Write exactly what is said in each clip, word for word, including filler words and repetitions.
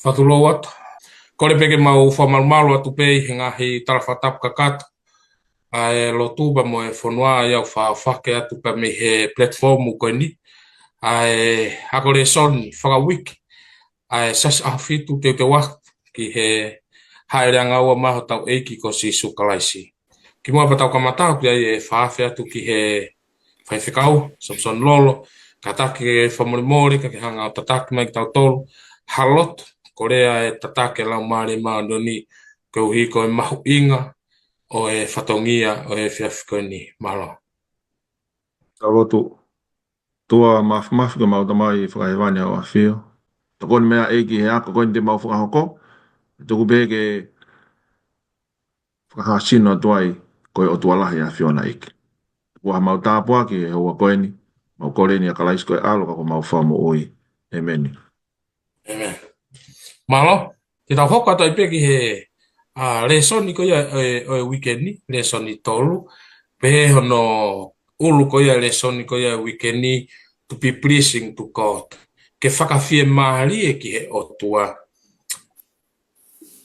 Fakatulou atu. Kole pē ke mau fakamalumalu atu pē ʻi he ngaahi tala fakatapu kakato ʻa e lotu pea mo e fonua, ʻa ia ʻoku fakafeʻiloaki atu pē mei he platform ko eni, ʻa e ako lēsoni fakauike ʻa e Siasi ʻAhofitu Teuteu Atu ki he Hāʻele ʻAngaua mai hotau ʻEiki ko Sīsū Kalaisi. Kimuʻa pea tau kamata, ʻoku ʻi ai e fakaafe atu ki he faifekau, Samson Lolo, kātaki ke fakamolemole, ka ke hanga ʻo tataki mai kitautolu ha lotu, kole ʻa e tataki ʻa e Laumālie Māʻoniʻoni, koeʻuhi ko e mahuʻinga ʻo e fatongia ʻo e efiafi ko eni. Mālō. Tau lotu. ʻOtua Māfimafi, ko homau Tamai Fakahēvani ʻa ʻAfio. Tokoni mai ʻEiki he ako ko eni te mau fakahoko. Tuku pē ke fakahāsino atu ai ko e ʻOtua lahi ʻa ʻAfiona ʻEiki. Tuku ʻa homau tāpuaki he houa ko eni, mau kole ni ʻia Kalaisi ko e ʻAlo ka ko homau Fakamoʻui. ʻĒmeni. ʻĒmeni. Mālō, te tau hoko atu ai pē ki he, ʻa, lēsoni ko ia ʻo e, ʻo e uike ni, lēsoni tolu, pehē hono ʻulu ko ia lēsoni ko ia uike ni, to be pleasing to God. Ke fakafiemālie ki he ʻOtua.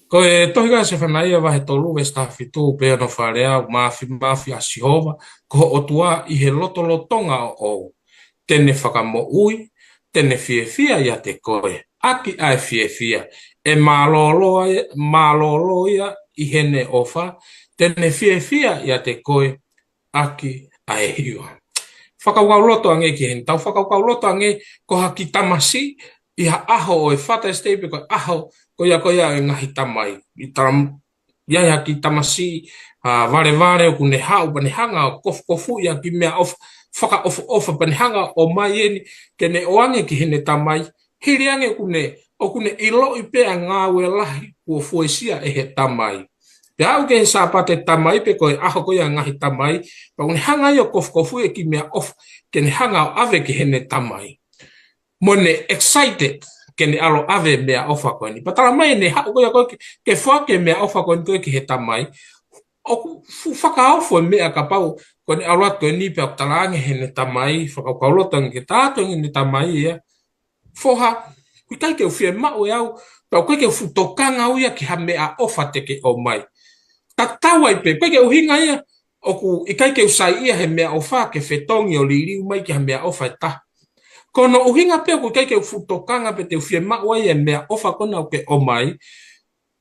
Ko e tohi ko ia Sefanaia vahe tolu veesi taha fitu, pehē hono fakalea: Māfimafi ʻa Sihova ko ho ʻOtua ʻi he lotolotonga ʻoʻou. Te ne fakamoʻui, te ne fiefia ʻiate koe ʻaki ʻa e fiefia. ʻE mālōlō ia, mālōlō ia ʻi heʻene ʻofa, te ne fiefia ʻiate koe ʻaki ʻa e hiva. Fakakaukauloto ange ki heni, tau fakakaukauloto ange ko ha kiʻi tamasiʻi ʻi ha ʻaho ʻo e Father's Day pe ko e ʻaho ko ia, ko ia ʻo e ngaahi tamai. ʻI tala ʻi ai ha kiʻi tamasiʻi, ʻa, valevale ʻoku ne haʻu pea ne hanga ʻo kofukofuʻi ʻa e kiʻi meʻaʻofa, fakaʻofoʻofa pea ne hanga ʻo ʻomai eni ke ne ʻoange ki heʻene tamai. Hili ange ʻoku ne, ʻoku ne ʻiloʻi pē ʻa e ngāue lahi kuo fuesia ʻe he tamai. Pea aʻu ki he Sāpate Tamai pe ko e ʻaho ko ia ʻo e ngaahi tamai, pea ʻoku ne hanga ia ʻo kofukofuʻi e kiʻi meʻaʻofa ke ne hanga ʻo ʻave ki heʻene tamai. Mo ne excited ke ne ʻalu ʻo ʻave e meʻaʻofa ko eni. Pea tala mai ʻene haʻu ko ia ko ē ke, ke foaki e meʻaʻofa ko eni ko ē ki he tamai, ʻoku fuʻu fakaofo e meʻa kapau ko ʻene ʻalu atu ko eni pea ʻoku talaange heʻene tamai, fakakaukauloto ange ke tala atu ange heʻene tamai ia: Foha, ʻoku ʻikai ke u fiemaʻu ʻe au, pea ʻoku ʻikai ke u fuʻu tokanga au ia ki ha meʻaʻofa te ke ʻomai. Tatau ai pē, ʻoku ʻikai ke ʻuhinga ia ʻoku ʻikai ke u saiʻia he meʻaʻofa ke fetongi ʻo liliu mai ki ha meʻaʻofa ʻe taha. Ko hono ʻuhinga pē ʻoku ʻikai ke u fuʻu tokanga pe te u fiemaʻu ai e meʻaʻofa ko ena ʻoku ke ʻomai,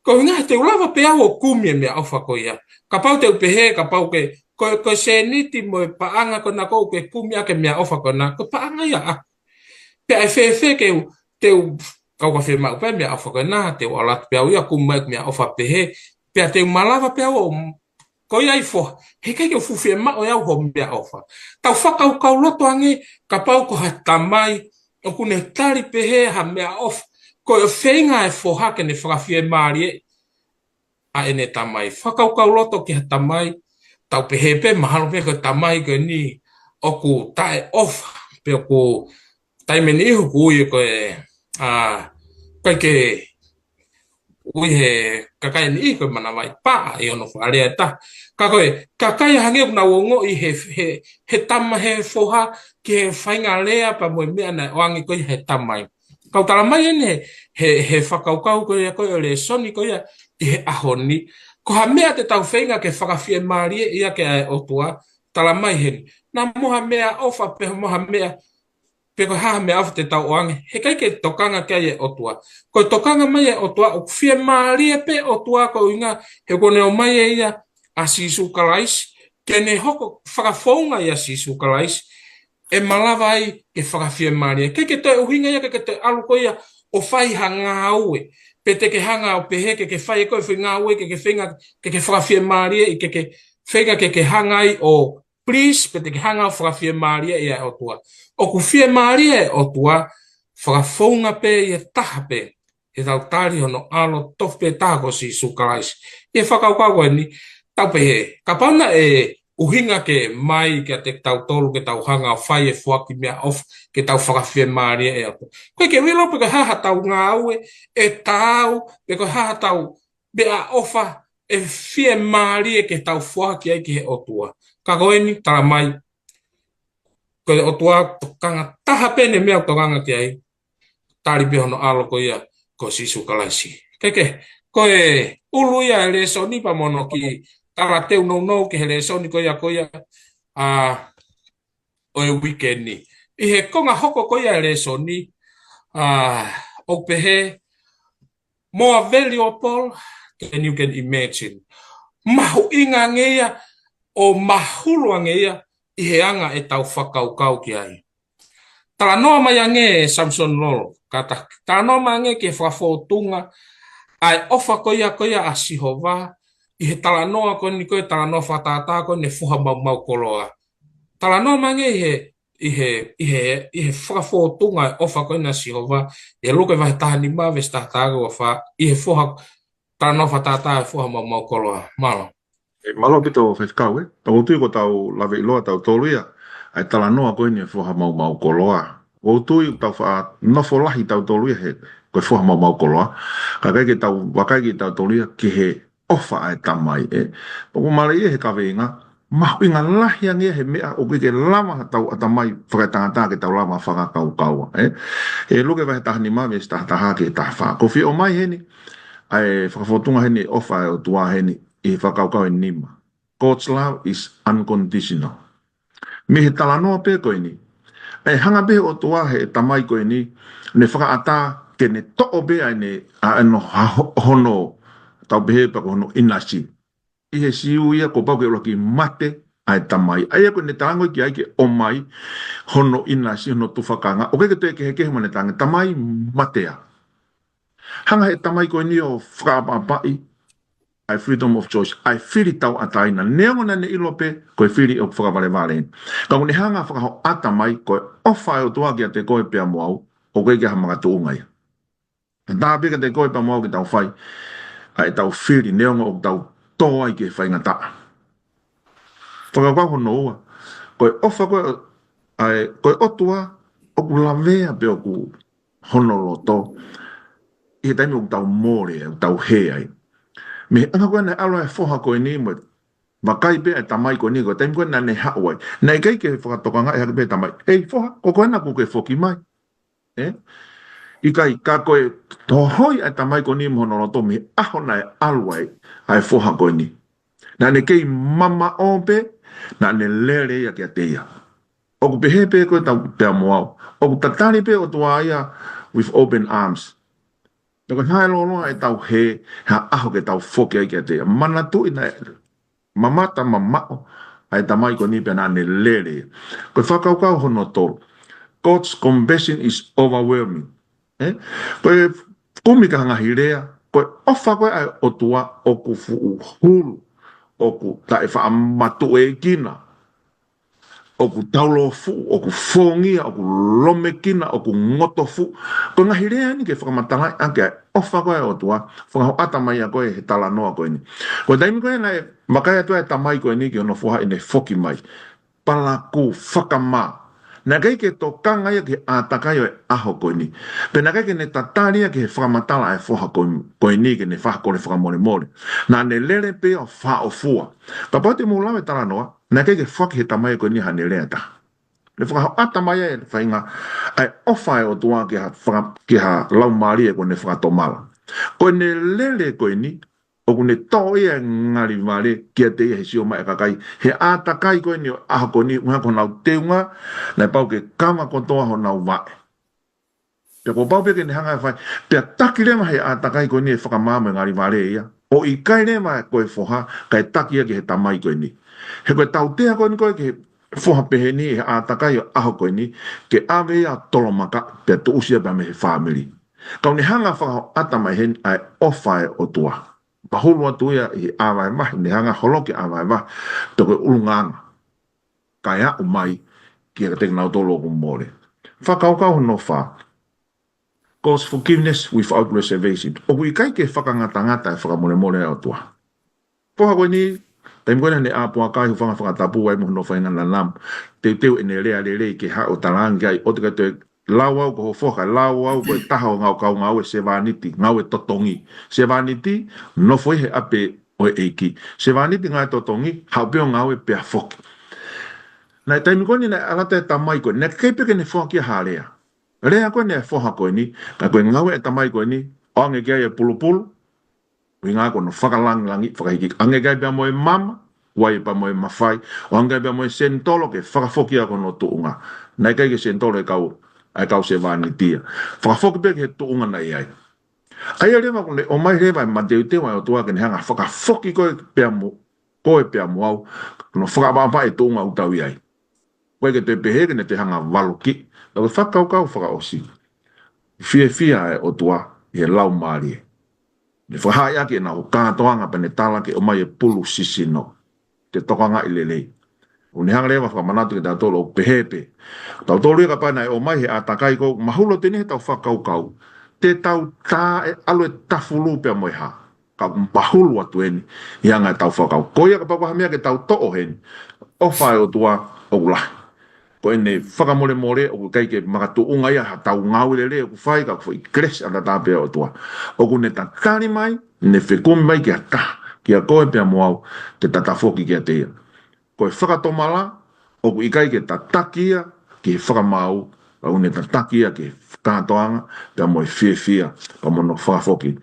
ko e ʻuhinga he te u lava pē au ʻo kumi e meʻaʻofa ko ia. Kapau te u pehē, kapau ke, ko, ko e sēniti mo e paʻanga ko ena ʻoku ke kumi ʻaki e meʻaʻofa ko ena, ko e paʻanga ia ʻaʻaku. Pea ʻe fēfē ke u, te u, kau ka fiemaʻu pē meʻaʻofa ko ena, te u ʻalu atu pē au ia ʻo kumi mai meʻaʻofa pehē, pea te u malava pē au ʻo, ko ia ai foha, heʻikai ke u fuʻu fiemaʻu ʻe au hoʻo meʻaʻofa. Tau fakakaukauloto ange, kapau ko ha tamai ʻoku ne tali pehē ha meʻaʻofa, ko e feinga e foha ke ne fakafiemālie ʻa ʻene tamai. Fakakaukauloto ki ha tamai, tau pehē pē mahalo pē ko e tamai ko eni ʻoku taʻeʻofa, pe ʻoku taimi ʻe niʻihi ʻoku ui ko e, ʻa, ʻikai ke ui he kakai ʻe niʻihi ko e manavaipaʻa ʻi hono fakalea ʻe taha. Ka ko e kakai hangē ʻoku nau ongoʻi he, he, he tama, he foha ki he faʻahinga lea pea mo e meʻa naʻe ʻoange ko ia he tamai. Kau tala mai eni he, he, he fakakaukau ko ia ko ē ʻo e lēsoni ko ia ʻi he ʻaho ni. Ko ha meʻa te tau feinga ke fakafiemālie ia ki ai e ʻOtua, tala mai heni: Naʻa mo ha meʻaʻofa pe mo ha meʻa, pe ko e hā ha meʻaʻofa te tau ʻoange, heʻikai ke tokanga ki ai e ʻOtua. Ko e tokanga mai e ʻOtua, ʻoku fiemālie pē ʻOtua ko e ʻuhinga he kuo ne ʻomai ʻe ia ʻa Sīsū Kalaisi, ke ne hoko fakafounga ʻia Sīsū Kalaisi, ʻe malava ai ke fakafiemālie. ʻIkai ke toe ʻuhinga ia ke, ke toe ʻalu ko ia ʻo fai ha ngāue, pe te ke hanga ʻo pehē ke ke fai ko e foʻi ngāue ke ke feinga ke ke fakafiemālie, ke ke feinga ke ke hanga ai ʻo please, pe te ke hanga ʻo fakafiemālie ʻa e ʻOtua. ʻOku fiemālie e ʻOtua, fakafounga pē ia taha pē, he tau tali hono ʻAlo tofu pē taha ko Sīsū Kalaisi. ʻI he fakakaukau ko eni, tau pehē, kapau naʻe ʻuhinga ke mai kiate kitautolu ke tau hanga ʻo fai e foaki meʻaʻofa ke tau fakafiemālie e ʻOtua, ʻoku ʻikai ke u ʻilo pe ko e hā ha tau ngāue ʻe taau, pe ko e hā ha tau meʻaʻofa ʻe fiemālie ke tau foaki ai ki he ʻOtua. Ka ko eni, tala mai, ko e ʻOtua tokanga taha pē ʻene meʻa ʻoku tokanga ki ai, tali pē hono ʻAlo ko ia, ko Sīsū Kalaisi. Ke ke, ko e ʻulu ia e lēsoni pea mo hono kiʻi talateu nounou ki he lēsoni ko ia ko ia, ʻa, ʻo e uike ni. ʻI he konga hoko ko ia e lēsoni, ʻa, ʻoku pehē, more valuable than you can imagine. Mahuʻinga ange ia, ʻo mahulu ange ia, ʻi he anga ʻetau fakakaukau ki ai. Talanoa mai ange Samson Lolo, ka ta talanoa mai ange ki he fakafōtunga ʻa e ʻofa ko ia ko ia ʻa Sihova, ʻi he talanoa ko eni ko e talanoa fakatātā ko eni e foha maumau koloa. Talanoa mai ange ʻi he, ʻi he, ʻi he, ʻi he fakafōtunga e ʻofa ko ena ʻa Sihova, ʻi he Luke vahe taha nima veesi taha taha ki he ua fā, ʻi he foha, talanoa fakatātā e foha maumau koloa. Mālō. ʻE, mālō ʻaupito Faifekau, ē. Tau tui ko ʻetau lave ʻiloa tautolu ia ʻa e talanoa ko eni e foha maumau koloa. ʻOku ou tui ʻoku tau faʻa nofo lahi tautolu ia he, ko e foha maumau koloa. Ka ʻikai ke tau vakai kitautolu ia ki he ʻofa ʻa e Tamai, ē. ʻOku mālie ia he kaveinga, mahuʻinga lahi ange ia he meʻa ʻoku ʻikai ke lava ha tau ʻatamai fakaetangata ke tau lava fakakaukau, ē. ʻE Luke vahe taha nima veesi taha taha ki he taha fā. Ko e fie ʻomai heni, ʻa e fakafōtunga heni ʻofa ʻa e ʻOtua heni, ʻi he fakakaukau ʻe nima. God's love is unconditional. Mei he talanoa pē ko eni, ʻe hanga pē ʻOtua he Tamai ko eni, ne fakaʻatā ke ne toʻo pē ʻa ʻene, ʻa ʻene ha-, ho-, hono, tau pehē pē ko hono ʻinasi. ʻI he Siu ia kuo pau ke ʻuluaki mate ʻa e Tamai. ʻA ia ko ʻene talango ki ai ke ʻomai hono ʻinasi, hono tufakanga. ʻOku ʻikai ke toe kehekehe mo ʻene talaange, Tamai, mate ā. Hanga he Tamai ko eni ʻo fakaʻapaʻapaʻi ʻa e freedom of choice, ʻa e fili tauʻatāina. Neongo naʻa ne ʻilo pē ko e fili ʻoku fakavalevale eni. Ka ʻoku ne hanga fakahoʻata mai ko e ʻofa ʻa e ʻOtua kiate koe pea mo au, ʻoku ʻikai ke ʻi ai ha makatuʻunga ia. He tā pē kiate koe pea mo au ke tau fai ʻa ʻetau fili, neongo ʻoku tau tō ai ki he faingataʻa. Fakakaukau hono ua, ko e ʻofa ko ē ʻa e, ko e ʻOtua ʻoku lavea pē ʻoku hono loto ʻi he taimi ʻoku tau mole, ʻoku tau hē ai. Mei he anga ko ē naʻe ʻalu ai e foha ko eni mo e vakai pē ʻa e Tamai ko eni, ko e taimi ko ē naʻa ne haʻu ai, naʻe ʻikai ke fakatokangaʻi hake pē ʻe he Tamai, ʻEi foha, ko koe ena kuo ke foki mai. Ē? ʻIkai, ka ko e tohoi ʻa e Tamai ko eni mo hono loto mei he ʻaho naʻe ʻalu ai ʻa e foha ko eni. Naʻa ne kei mamaʻo pē, naʻa ne lele ia kiate ia. ʻOku pehē pē ko ʻetau pea mo au. ʻOku tatali pē ʻOtua ia with open arms. Pea ko e hā e lōloa ʻetau hē, ha ʻaho ke tau foki ai kiate ia. Manatuʻi naʻe mamata mamaʻo ʻa e Tamai ko eni pea naʻa ne lele ia. Ko e fakakaukau hono tolu. God's compassion is overwhelming. Ē? Ko e kumi ki ha ngaahi lea, ko e ʻofa ko ē ʻa e ʻOtua ʻoku fuʻu hulu, ʻoku taʻefaʻamatuʻuekina, ʻoku taulōfuʻu, ʻoku fongia, ʻoku lomekina, ʻoku ngotofuʻu. Ko e ngaahi lea eni ke fakamatalaʻi ʻaki ʻa e ʻofa ko ē ʻa e ʻOtua, fakahoʻata mai ʻa ko ē he talanoa ko eni. Ko e taimi ko ē naʻe vakai atu ai e Tamai ko eni ki hono foha ʻi heʻene foki mai. Palakū, fakamā. Naʻe ʻikai ke tokanga ia ki he ʻātakai ʻo e ʻaho ko eni. Pea naʻe ʻikai ke ne tatali ia ki he fakamatala ʻa e foha ko, ko eni ke ne fai ha kole fakamolemole. Naʻa ne lele pē ʻo fāʻofua. Kapau te mou lau e talanoa, naʻe ʻikai ke foaki ʻe he Tamai ko eni haʻane lea ʻe taha. Ne fakahoʻata mai ʻa e faʻahinga ʻa e ʻofa ʻa e ʻOtua ki ha faka-, ki ha laumālie kuo ne fakatomala. Ko ʻene lele ko eni, ʻoku ne toʻo ia e ngali vale kiate ia he sio mai ʻa e kakai. He ʻātakai ko eni ʻo e ʻaho ko eni, ʻuhinga ko honau teunga, naʻe pau ke kava kotoa honau vaʻe. Pea kuo pau pē ke ne hanga ʻo fai. Pea taki leva he ʻātakai ko eni e fakamā mo e ngali vale ia. ʻO ʻikai leva ko e foha, kae taki ia ki he Tamai ko eni. He ko e tautea ko eni ko ē ki he foha pehē ni he ʻātakai ʻo e ʻaho ko eni, ke ʻave ia ʻo tolomaka, pea tuʻusi ia pea mei he fāmili. Ka ʻoku ne hanga fakahoʻata mai heni ʻa e ʻofa ʻa e ʻOtua. Mahulu atu ia ʻi he ʻā vahevahe, ne hanga holo ki he ʻā vahevahe, pea ko e ʻulungaanga. Kae aʻu mai kiate kinautolu ʻoku mole. Fakakaukau hono fā. God's forgiveness without reservation. ʻOku ʻikai ke fakangatangata e fakamolemole ʻa e ʻOtua. Foha ko eni, taimi ko ē naʻa ne ʻā puaka ai, hūfanga he fakatapu ai mo hono faʻahinga nanamu. Teuteu ʻene lea lelei ke haʻu ʻo talaange ai, ʻoua te ke toe lau au ko ho foha, lau au ko e taha ʻo e ngāue, kau ngāue sevāniti, ngāue totongi. Sevāniti, nofo ʻi he ʻapi ʻo e ʻEiki. Sevāniti, ngāue totongi, haʻu pē ʻo ngāue pea foki. Naʻe taimi ko eni naʻe ʻalu atu e Tamai ko ē, naʻe ʻikai pē ke ne foaki ha lea. Lea ko eni ʻa e foha ko eni, ka ko e ngāue ʻa e Tamai ko eni, ʻOange ki ai e pulupulu, ʻuhinga ko hono fakalangilangi, fakahiki. ʻOange ki ai pea mo e mama, ʻoku ʻi ai pea mo e mafai. ʻOange ki ai pea mo e senitolo ke fakafoki ʻaki hono tuʻunga. Naʻe ʻikai ke senitolo e kau, ʻa e kau sevāniti ia. Fakafoki pē ki he tuʻunga naʻe ʻi ai. ʻA ia leva ʻoku ne ʻomai leva e mateuteu ʻa e ʻOtua ke ne hanga ʻo fakafoki koe pea mo, koe pea mo au, ke ne fakaʻapaʻapa e tuʻunga ʻoku tau ʻi ai. ʻOku ʻikai ke toe pehē ke ne toe hanga ʻo valokiʻi. Ka ko e fakakaukau fakaʻosi. Fiefia e ʻOtua ʻi he laumālie. Ne fakahaaʻi ʻaki ʻenau kātoanga pea ne tala ke ʻomai e pulu sisino. Ke tokangaʻi lelei. ʻOku ne hanga leva ʻo fakamanatu kiate kitautolu ʻoku pehē pē. Tautolu ia kapau naʻe ʻomai he ʻātakai ko ē, mahulu atu eni heʻetau fakakaukau. Te tau tā e ʻalu e tafulu pea mo e hā. Ka ʻoku mahulu atu eni ʻi he anga ʻetau fakakaukau. Ko ia kapau ko ha meʻa ke tau toʻo heni. ʻOfa e ʻOtua ʻoku lahi. Ko ʻene fakamolemole ʻoku ʻikai ke makatuʻunga ia ha tau ngāue lelei ʻoku fai ka ko e foʻi kelesi ʻataʻatā pē ʻa e ʻOtua. ʻOku ne tatali mai, ne fekumi mai ki ha taha, kia koe pea mo au, ke ta tafoki kiate ia. Ko e fakatomala, ʻoku ʻikai ke tataki ia, ki he fakamaau, ka ʻoku ne tataki ia, ki he kātoanga, pea mo e fiefia, pea mo hono fakafoki.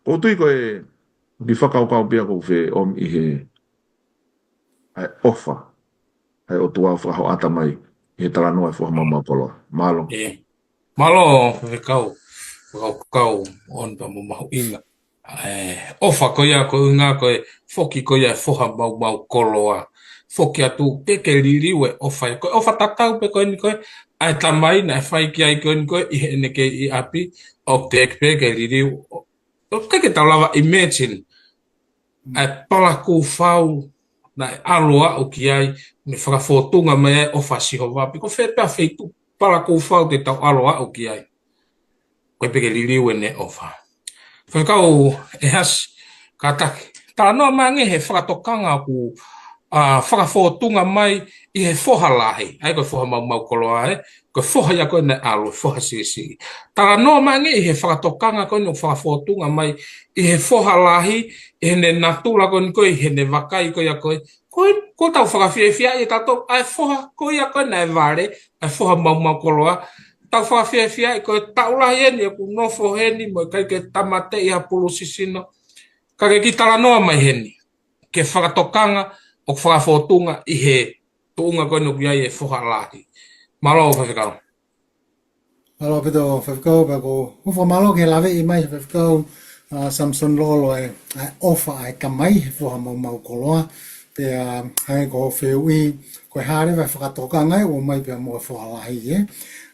ʻOku ou tui ko e, ki he fakakaukau pē ʻoku ou fie ʻomi ʻi he, ʻa e ʻofa, ʻa e ʻOtua ʻoku fakahoʻata mai, ʻi he talanoa e foha maumau koloa. Mālō. ʻE, mālō, Faifekau, fakakaukau ʻoku mahuʻinga. ʻE, ʻofa ko ia ko e ʻuhinga ko e foki ko ia e foha maumau koloa. Foki atu ke ke liliu e ʻofa. Ko e ʻofa tatau pē ko eni ko ē, ʻa e tamai naʻe fai ki ai ko eni ko ē, ʻi heʻene kei ʻi ʻapi, ʻoku teʻeki pē ke liliu. ʻOku ʻikai ke tau lava imagine. ʻA e palakūfau naʻe ʻalu ʻo aʻu ki ai, ne fakafōtunga mai ai ʻofa Sihova. Pe ko fē pē feituʻu palakūfau te tau ʻalu ʻo aʻu ki ai. Ko e peke liliu ʻene ʻofa. Faifekau ʻEhasi, kātaki. Talanoa mai ange he fakatokanga ʻoku, ʻa, fakafōtunga mai ʻi he foha lahi. ʻA ia ko e foha maumau koloa ē. Ko e foha ia ko ē naʻe ʻalu, foha siʻisiʻi. Talanoa mai ange ʻi he fakatokanga ko eni ʻoku fakafōtunga mai ʻi he foha lahi, ʻi heʻene natula ko eni ko ē, ʻi heʻene vakai ko ia ko ē. Ko e, ko ʻetau fakafiefia ʻi he tatou, ʻa e foha ko ia ko ē naʻe vale, ʻa e foha maumau koloa. Tau fakafiefia ʻi he ko e taʻu lahi eni ʻoku nofo heni mo e ʻikai ke tāmateʻi ha pulu sisino. Ka ke kiʻi talanoa mai heni. Ke fakatokanga ʻoku fakafōtunga ʻi he tuʻunga ko eni ʻoku ʻi ai e foha lahi. Mālō, Faifekau. Mālō ʻaupito, Faifekau, pea ʻoku ou fakamālō ki he laveʻi mai, Faifekau, ʻa, Samson Lolo ē, ʻa e ʻofa ʻa e tamai he foha maumau koloa, pea, ʻa e ko e fehuʻi, ko e hā leva e fakatokanga ē, ʻoku ʻomai pea mo e foha lahi ē.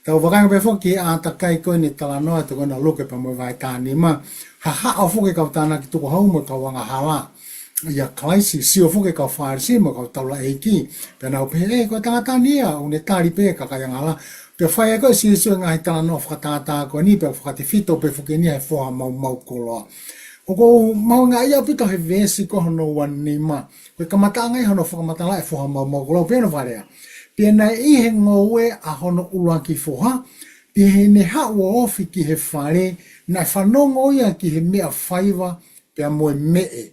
Tau vakai ange pē foki ki he ʻātakai ko eni talanoa, ʻa e tohi ko ena ʻa Luke pea mo e vahe tahanima, hahaʻo foki e kau tānaki tukuhau mo e kau angahala. ʻIa Kalaisi, sio foki e kau Fālesi mo e kau taulaʻeiki. Pea nau pehē, ʻe, ko e tangata ni ia, ʻoku ne tali pē e kakai angahala. Pea fai ʻe Sīsū e ngaahi talanoa fakatātā ko eni, pea fakatefito pē foki eni ia he foha maumau koloa. ʻOku ou mahuʻingaʻia ʻaupito he veesi ko hono uanima. Ko e kamataʻanga ia hono fakamatala e foha maumau koloa, pea ʻoku ne faleʻi. Pea naʻe ʻi he ngoue ʻa hono ʻuluaki foha, pea ʻi heʻene haʻu ʻo ofi ki he fale, naʻe fanongo ia ki he meʻafaiva, pea mo e meʻe.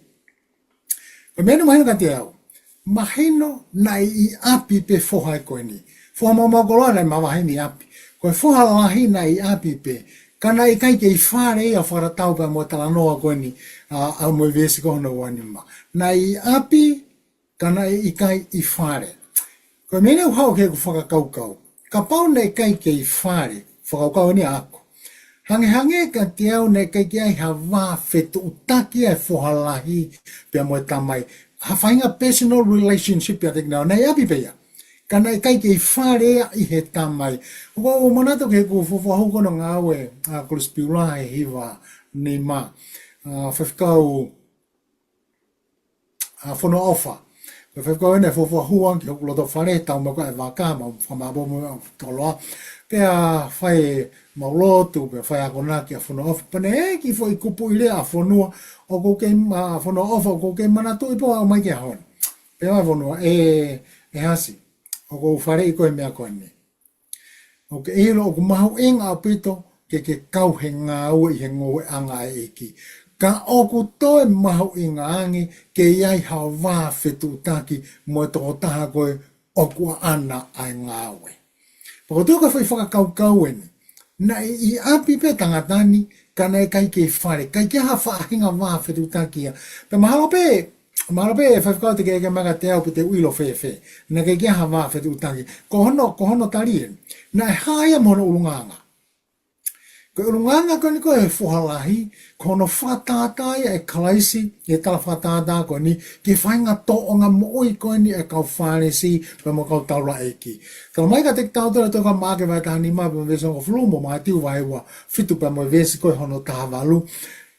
Ko e meʻa eni mahino kiate au. Mahino naʻe ʻi ʻapi pē foha ē ko eni. Foha maumau koloa naʻe mavahe ʻi ʻapi. Ko e foha lahi naʻe ʻi ʻapi pē. Ka naʻe ʻikai ke ʻi fale ia fakatatau pea mo e talanoa ko eni, ʻa, ʻa mo e veesi ko hono uanima. Naʻe ʻi ʻapi, ka naʻe ʻikai ʻi fale. Ko e meʻa eni ʻoku haʻu ki heʻeku fakakaukau. Kapau naʻe ʻikai ke ʻi fale, fakakaukau eni ʻaʻaku. Hangehangē kiate au naʻe ʻikai ke ʻi ai ha vā fetuʻutaki ʻa e foha lahi pea mo e tamai. Ha faʻahinga personal relationship pea te kina naʻe ʻi ʻapi pē ia. Ka naʻe ʻikai ke ʻi fale ia ʻi he tamai. ʻOku ou manatu ki heʻeku fuofua hū ko ena ʻo ngāue ʻa Kolisi Piula he hiva nima. ʻA, Faifekau ʻa Fonuaʻofa. Ko e faifekau eni ʻa e fuofua hū ange ki hoku loto fale, tau mai ko ē ʻa e vaka, mau fakamāʻopoʻopo mo e toloa. Pea fai mau lotu, pea fai akonaki ʻa Fonuaʻofa. Pea ne ʻeke e kiʻi foʻi kupuʻi lea ʻa Fonua, ʻoku ou kei, ʻa Fonuaʻofa, ʻoku ou kei manatuʻi pē ʻo aʻu mai ki he ʻaho ni. Pea ʻai Fonua, ʻe, ʻEhasi, ʻoku ou faleʻi koe he meʻa ko eni. ʻOku ke ʻilo ʻoku mahuʻinga ʻaupito ke ke kau he ngāue ʻi he ngoueʻanga ʻa e ʻEiki. Ka ʻoku toe mahuʻinga ange ke ʻi ai ha vā fetuʻutaki mo e tokotaha ko ē ʻoku ʻaʻana ʻa e ngāue. Pea ʻoku ou tui ko e foʻi fakakaukau eni. Naʻe ʻi ʻapi pē tangata ni, ka naʻe ʻikai ke fale, ʻikai ke ha faʻahinga vā fetuʻutaki ia. Pea mahalo pē, mahalo pē, faifekau, te ke ʻeke mai kiate au pe te u ʻilo fēfē. Naʻe ʻikai ke ha vā fetuʻutaki. Ko hono, ko hono tali ē. Naʻe hā ia mo hono ʻulungaanga. Ko e ʻulungaanga ko eni ko e foha lahi, ko hono fakatātā ia ʻe Kalaisi, ʻi he tala fakatātā ko eni, ki he faʻahinga tōʻonga moʻui ko eni ʻa e kau Fālesi, pea mo e kau taulaʻeiki. Tala mai kiate kitautolu ʻe he tohi ko Maʻake vahe taha nima pea mo e veesi hongofulu, mo Mātiu vahe ua fitu pea mo e veesi ko hono taha valu.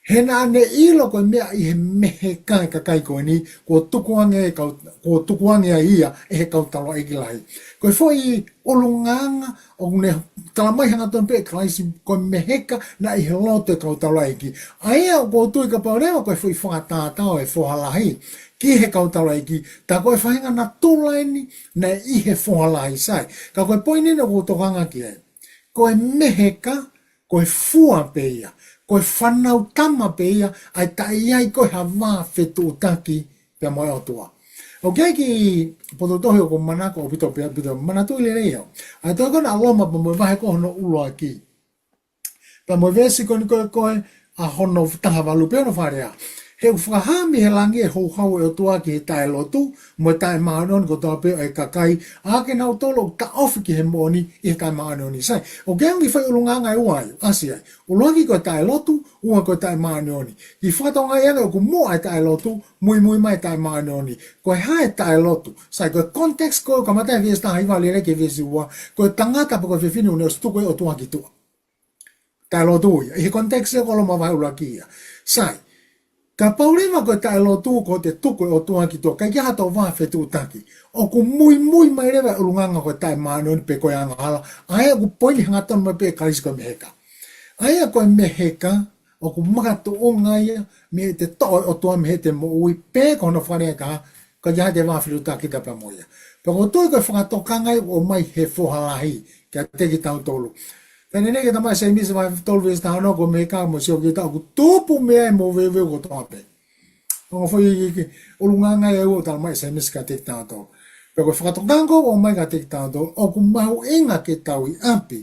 He naʻa ne ʻilo ko e meʻa ʻi he meheka ʻa e kakai ko eni, kuo tukuange ʻe he kau, kuo tukuange ai ia ʻe he kau taulaʻeiki lahi. Ko e foʻi ʻulungaanga ʻoku ne tala mai hangatonu pē ʻe Kalaisi ko e meheka naʻe ʻi he loto ʻo e kau taulaʻeiki. ʻA ia ʻoku ou tui kapau leva ko e foʻi fakatātā ʻo e foha lahi ki he kau taulaʻeiki, tā ko e faʻahinga natula eni naʻe ʻi he foha lahi, sai. Ka ko e poini eni ʻoku ou tokanga ki ai. Ko e meheka, ko e fua pē ia, ko e fānau tama pē ia, ʻa e taʻe ʻi ai ko e ha vā fetuʻutaki pea mo e ʻOtua. ʻOku ʻi ai e kiʻi potutohi ʻoku ou manako ʻaupito pē, ʻaupito, manatuʻi lelei au. ʻA e tohi ko ena ʻa Loma pea mo e vahe ko hono ʻuluaki. Pea mo e veesi ko eni ko e, ko e, ʻa hono taha valu pea hono fakalea. He ʻoku fakahā mei he langi ʻa e houhau ʻa e ʻOtua ki he taʻelotu, mo e taʻemāʻoniʻoni kotoa pē ʻo e kakai, ʻa kinautolu ʻoku taʻofi ki he moʻoni ʻi he taʻemāʻoniʻoni. Sai, ʻoku ʻi ai e ngaahi foʻi ʻulungaanga ʻe ua ai, ʻasi ai. ʻUluaki ko e taʻelotu, ua ko e taʻemāʻoniʻoni. Kiʻi fakatokangaʻi ange ʻoku muʻa e taʻelotu, muimui mai e taʻemāʻoniʻoni. Ko e hā e taʻelotu? Sai, ko e context ko e kamata he veesi taha hiva lele ki he veesi ua, ko e tangata pe ko e fefine ʻoku ne ʻosi tuku ʻe he ʻOtua ki tuʻa. Taʻelotu ia. ʻI he context ē ko Loma vahe ʻuluaki ia. Sai, kapau leva ko e taʻelotu ko e tuku ʻe he ʻOtua ki tuʻa, ʻikai ke ha toe vā fetuʻutaki. ʻOku muimui mai leva e ʻulungaanga ko e taʻemāʻoniʻoni pe ko e angahala. ʻA ia ʻoku poini hangatonu mai pē ʻe Kalaisi ko e meheka. ʻA ia ko e meheka, ʻoku makatuʻunga ia mei heʻete toʻo e ʻOtua mei heʻete moʻui, pe ko hono fakalea ʻe taha, ʻikai ke ha toe vā fetuʻutaki kita pea mo ia. Pea ʻoku ou tui ko e fakatokangaʻi ʻoku ʻomai he foha lahi kiate kitautolu. Pea neʻineʻi ke tala mai ʻe Sēmisi vahe tolu veesi taha ono, ko e meheka mo e sio ki he ʻOtua ʻoku tupu mei ai e moveuveu kotoa pē. Ongo foʻi ʻulungaanga ʻe ua ʻoku tala mai ʻe Sēmisi kiate kitautolu. Pea ko e fakatokanga ʻoku ʻomai kiate kitautolu, ʻoku mahuʻinga ke tau ʻi ʻapi,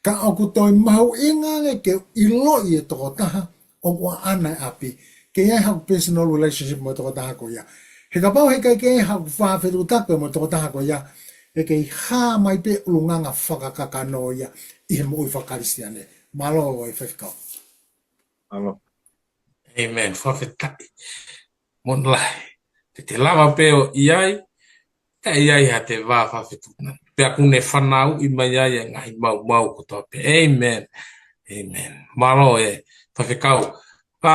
ka ʻoku toe mahuʻinga ange ke ʻiloʻi e tokotaha ʻoku ʻaʻana e ʻapi. Ke ʻi ai haʻaku personal relationship mo e tokotaha ko ia. He kapau heʻikai ke ʻi ai haʻaku vā fetuʻutaki mo e tokotaha ko ia, ʻe kei hā mai pē ʻulungaanga fakakakano ia ʻi he moʻui faka-Kalisitiane. Mālō e faifekau. Mālō. ʻĒmeni. Fakafetaʻi. Monū lahi. Te te lava pē ʻo ʻi ai, taʻe ʻi ai ha toe vā fakafetuʻutaki. Pea ʻoku ne fanauʻi mai ai e ngaahi maumau kotoa pē. ʻĒmeni. ʻĒmeni. Mālō e faifekau. Ā,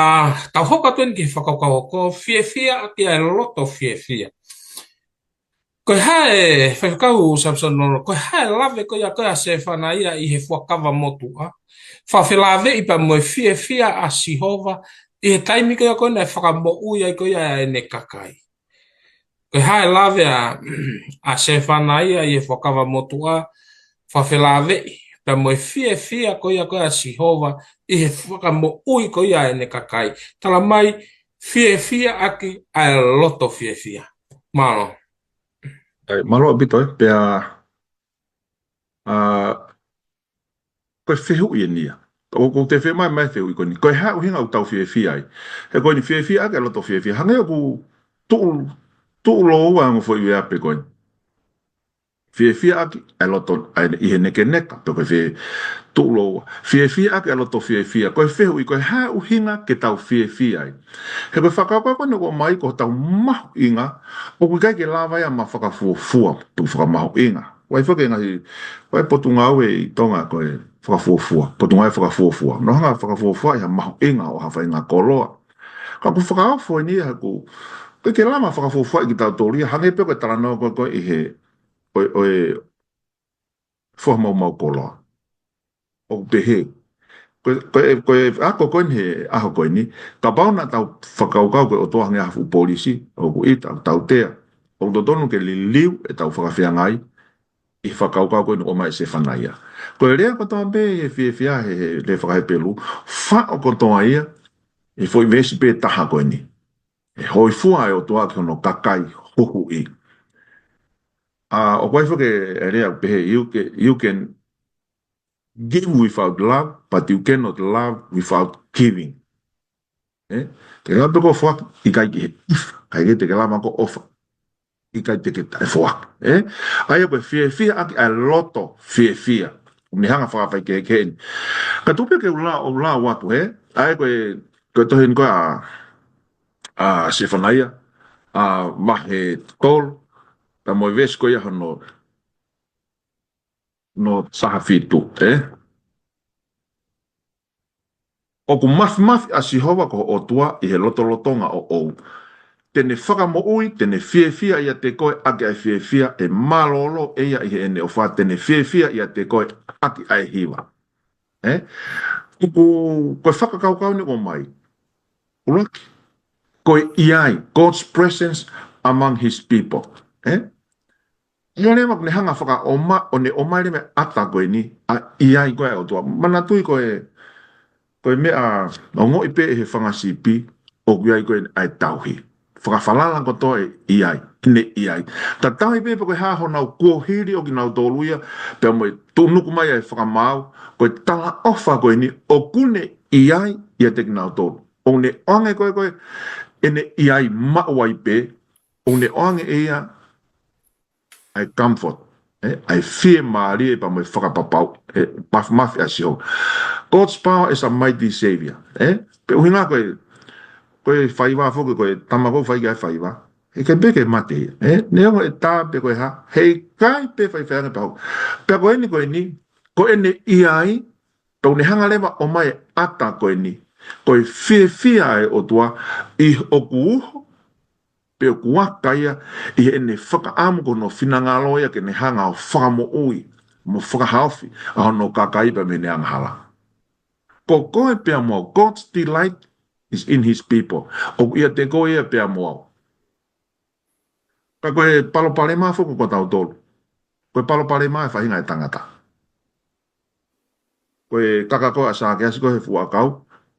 tau hoko atu eni ki he fakakaukau hoko, fiefia ʻaki ʻa e loto fiefia. Ko e hā e, faifekau Samson Nolo, ko e hā e lave ko ia ko ē ʻa Sefanaia ʻi he Fuakava Motuʻa, fakafelāveʻi pea mo e fiefia ʻa Sihova ʻi he taimi ko ia ko ē naʻe fakamoʻui ai ko ia ʻa ʻene kakai? Ko e hā e lave ʻa, ʻa Sefanaia ʻi he Fuakava Motuʻa, fakafelāveʻi pea mo e fiefia ko ia ko ē ʻa Sihova ʻi he fakamoʻui ko ia ʻa ʻene kakai? Tala mai, fiefia ʻaki ʻa e loto fiefia. Mālō. ʻAi, mālō ʻaupito, ē, pea, ā, ko e fehuʻi eni ia. ʻOku, ʻoku te fie mai mai fehuʻi ko eni. Ko e hā e ʻuhinga ʻoku tau fiefia ai? He ko eni fiefia ʻaki e loto fiefia. Hangē ʻoku tuʻu, tuʻu lōua ongo foʻi ueape ko eni. Fiefia ʻaki e loto, ʻa ʻene, ʻi he nekeneka, pe ko e fie tuʻu lōua. Fiefia ʻaki e loto fiefia. Ko e fehuʻi, ko e hā e ʻuhinga ke tau fiefia ai? He ko e fakakaukau ko eni ʻoku ʻomai ko hotau mahuʻinga, ʻoku ʻikai ke lava ia maʻa fakafuofua, pe fakamahuʻinga. ʻOku ʻi ai foki e ngaahi, ʻoku ʻi ai e potungāue ʻi Tonga ko e fakafuofua, potungāue fakafuofua. Nau hanga ʻo fakafuofuaʻi ha mahuʻinga ʻo ha faʻahinga koloa. Ka ʻoku fakaofo eni ia he ʻoku ʻikai ke lava fakafuofuaʻi kitautolu ia, hangē pē ko e talanoa ko ē ko ē ʻi he, ʻo e, ʻo e foha maumau koloa. ʻOku pehē. Ko e, ko e, ko e ako ko eni he ʻaho ko eni, kapau naʻa tau fakakaukau ko e ʻOtua hangē ha fuʻu polisi, ʻoku ʻita, ʻoku tautea, ʻoku totonu ke liliu ʻetau fakafeangai ʻi he fakakaukau ko eni ʻoku ʻomai ʻe Sefanaia. Ko e lea kotoa pē he fiefia he, he lea faka-Hepelū, faʻo kotoa ia he foʻi veesi pē ʻe taha ko eni. ʻE hōifua e ʻOtua ki hono kakai huhuʻi. ʻA, ʻoku ʻi ai foki e lea ʻoku pehē, you can, you can give without love, but you cannot love without giving. Ē? Te ke lava pē koe ʻo foaki, ʻikai ke ʻi ai ha ʻofa. ʻIkai ke te ke lava koe ʻo ʻofa, ʻikai te ke taʻefoaki. Ē? ʻA ia ko e fiefia ʻaki ʻa e loto fiefia. ʻOku ne hanga fakafaikehekeheʻi eni. Ka tuku pē ke u lau, u lau atu, ē? ʻA ia ko e, ko e tohi eni ko ē ʻa, ʻa Sefanaia, ʻa vahe tolu, pea mo e veesi ko ia hono, hono taha fitu, ē? ʻOku mafimafi ʻa Sihova ko ho ʻOtua ʻi he lotolotonga ʻoʻou. Te ne fakamoʻui, te ne fiefia ʻiate koe ʻaki ʻa e fiefia, ʻe mālōlō ʻe ia ʻi heʻene ʻofa, te ne fiefia ʻiate koe ʻaki ʻa e hiva. Ē? ʻOku, ko e fakakaukau eni ʻoku ʻomai. ʻUluaki, ko e ʻi ai, God's presence among his people. Ē? ʻA ia leva ʻoku ne hanga fakaʻomai, ʻo ne ʻomai leva e ʻata ko eni, ʻa e ʻi ai ko ē ʻa e ʻOtua. Manatuʻi ko e, ko e meʻa ongoʻi pē ʻe he fanga sipi, ʻoku ʻi ai ko ē ʻa e tauhi. Fakafalala kotoa e ʻi ai, ʻene ʻi ai. Tatau ai pē pe ko e hā honau kuohili ʻo kinautolu ia, pea mo e tuʻunuku mai ʻa e fakamaau, ko e talaʻofa ko eni, ʻoku ne ʻi ai ʻiate kinautolu. ʻOku ne ʻoange ko ē, ko ē, ʻene ʻi ai maʻu ai pē, ʻoku ne ʻoange ʻe ia ʻa e comfort, ē, ʻa e fiemālie pea mo e fakapapau, ē, mafimafi ʻa Sihova. God's power as a mighty savior, ē? Pea ʻuhinga ko e, ko e faiva foki, ko e tama ʻoku fai ki ai e faiva. ʻIkai pē ke mate ia, ē? Neongo e tā pe ko e hā, heʻikai pē faifai ange pau. Pea ko eni, ko eni, ko ʻene ʻi ai, pea ʻoku ne hanga leva ʻo ʻomai e ʻata ko eni. Ko e fiefia ʻa e ʻOtua ʻi hoku uho, pe ʻoku aka ia ʻi heʻene fakaʻamu ko hono finangalo ia ke ne hanga ʻo fakamoʻui mo fakahaofi ʻa hono kakai pea mei heʻene angahala. Ko koe pea mo au, God's delight is in his people. ʻOku ʻiate koe ia pea mo au. Ka ko e palopalema foki ko tautolu. Ko e palopalema e faʻahinga e tangata. Ko e kaka ko ē ʻa Sākeasi ko ē he fuʻu ʻakau,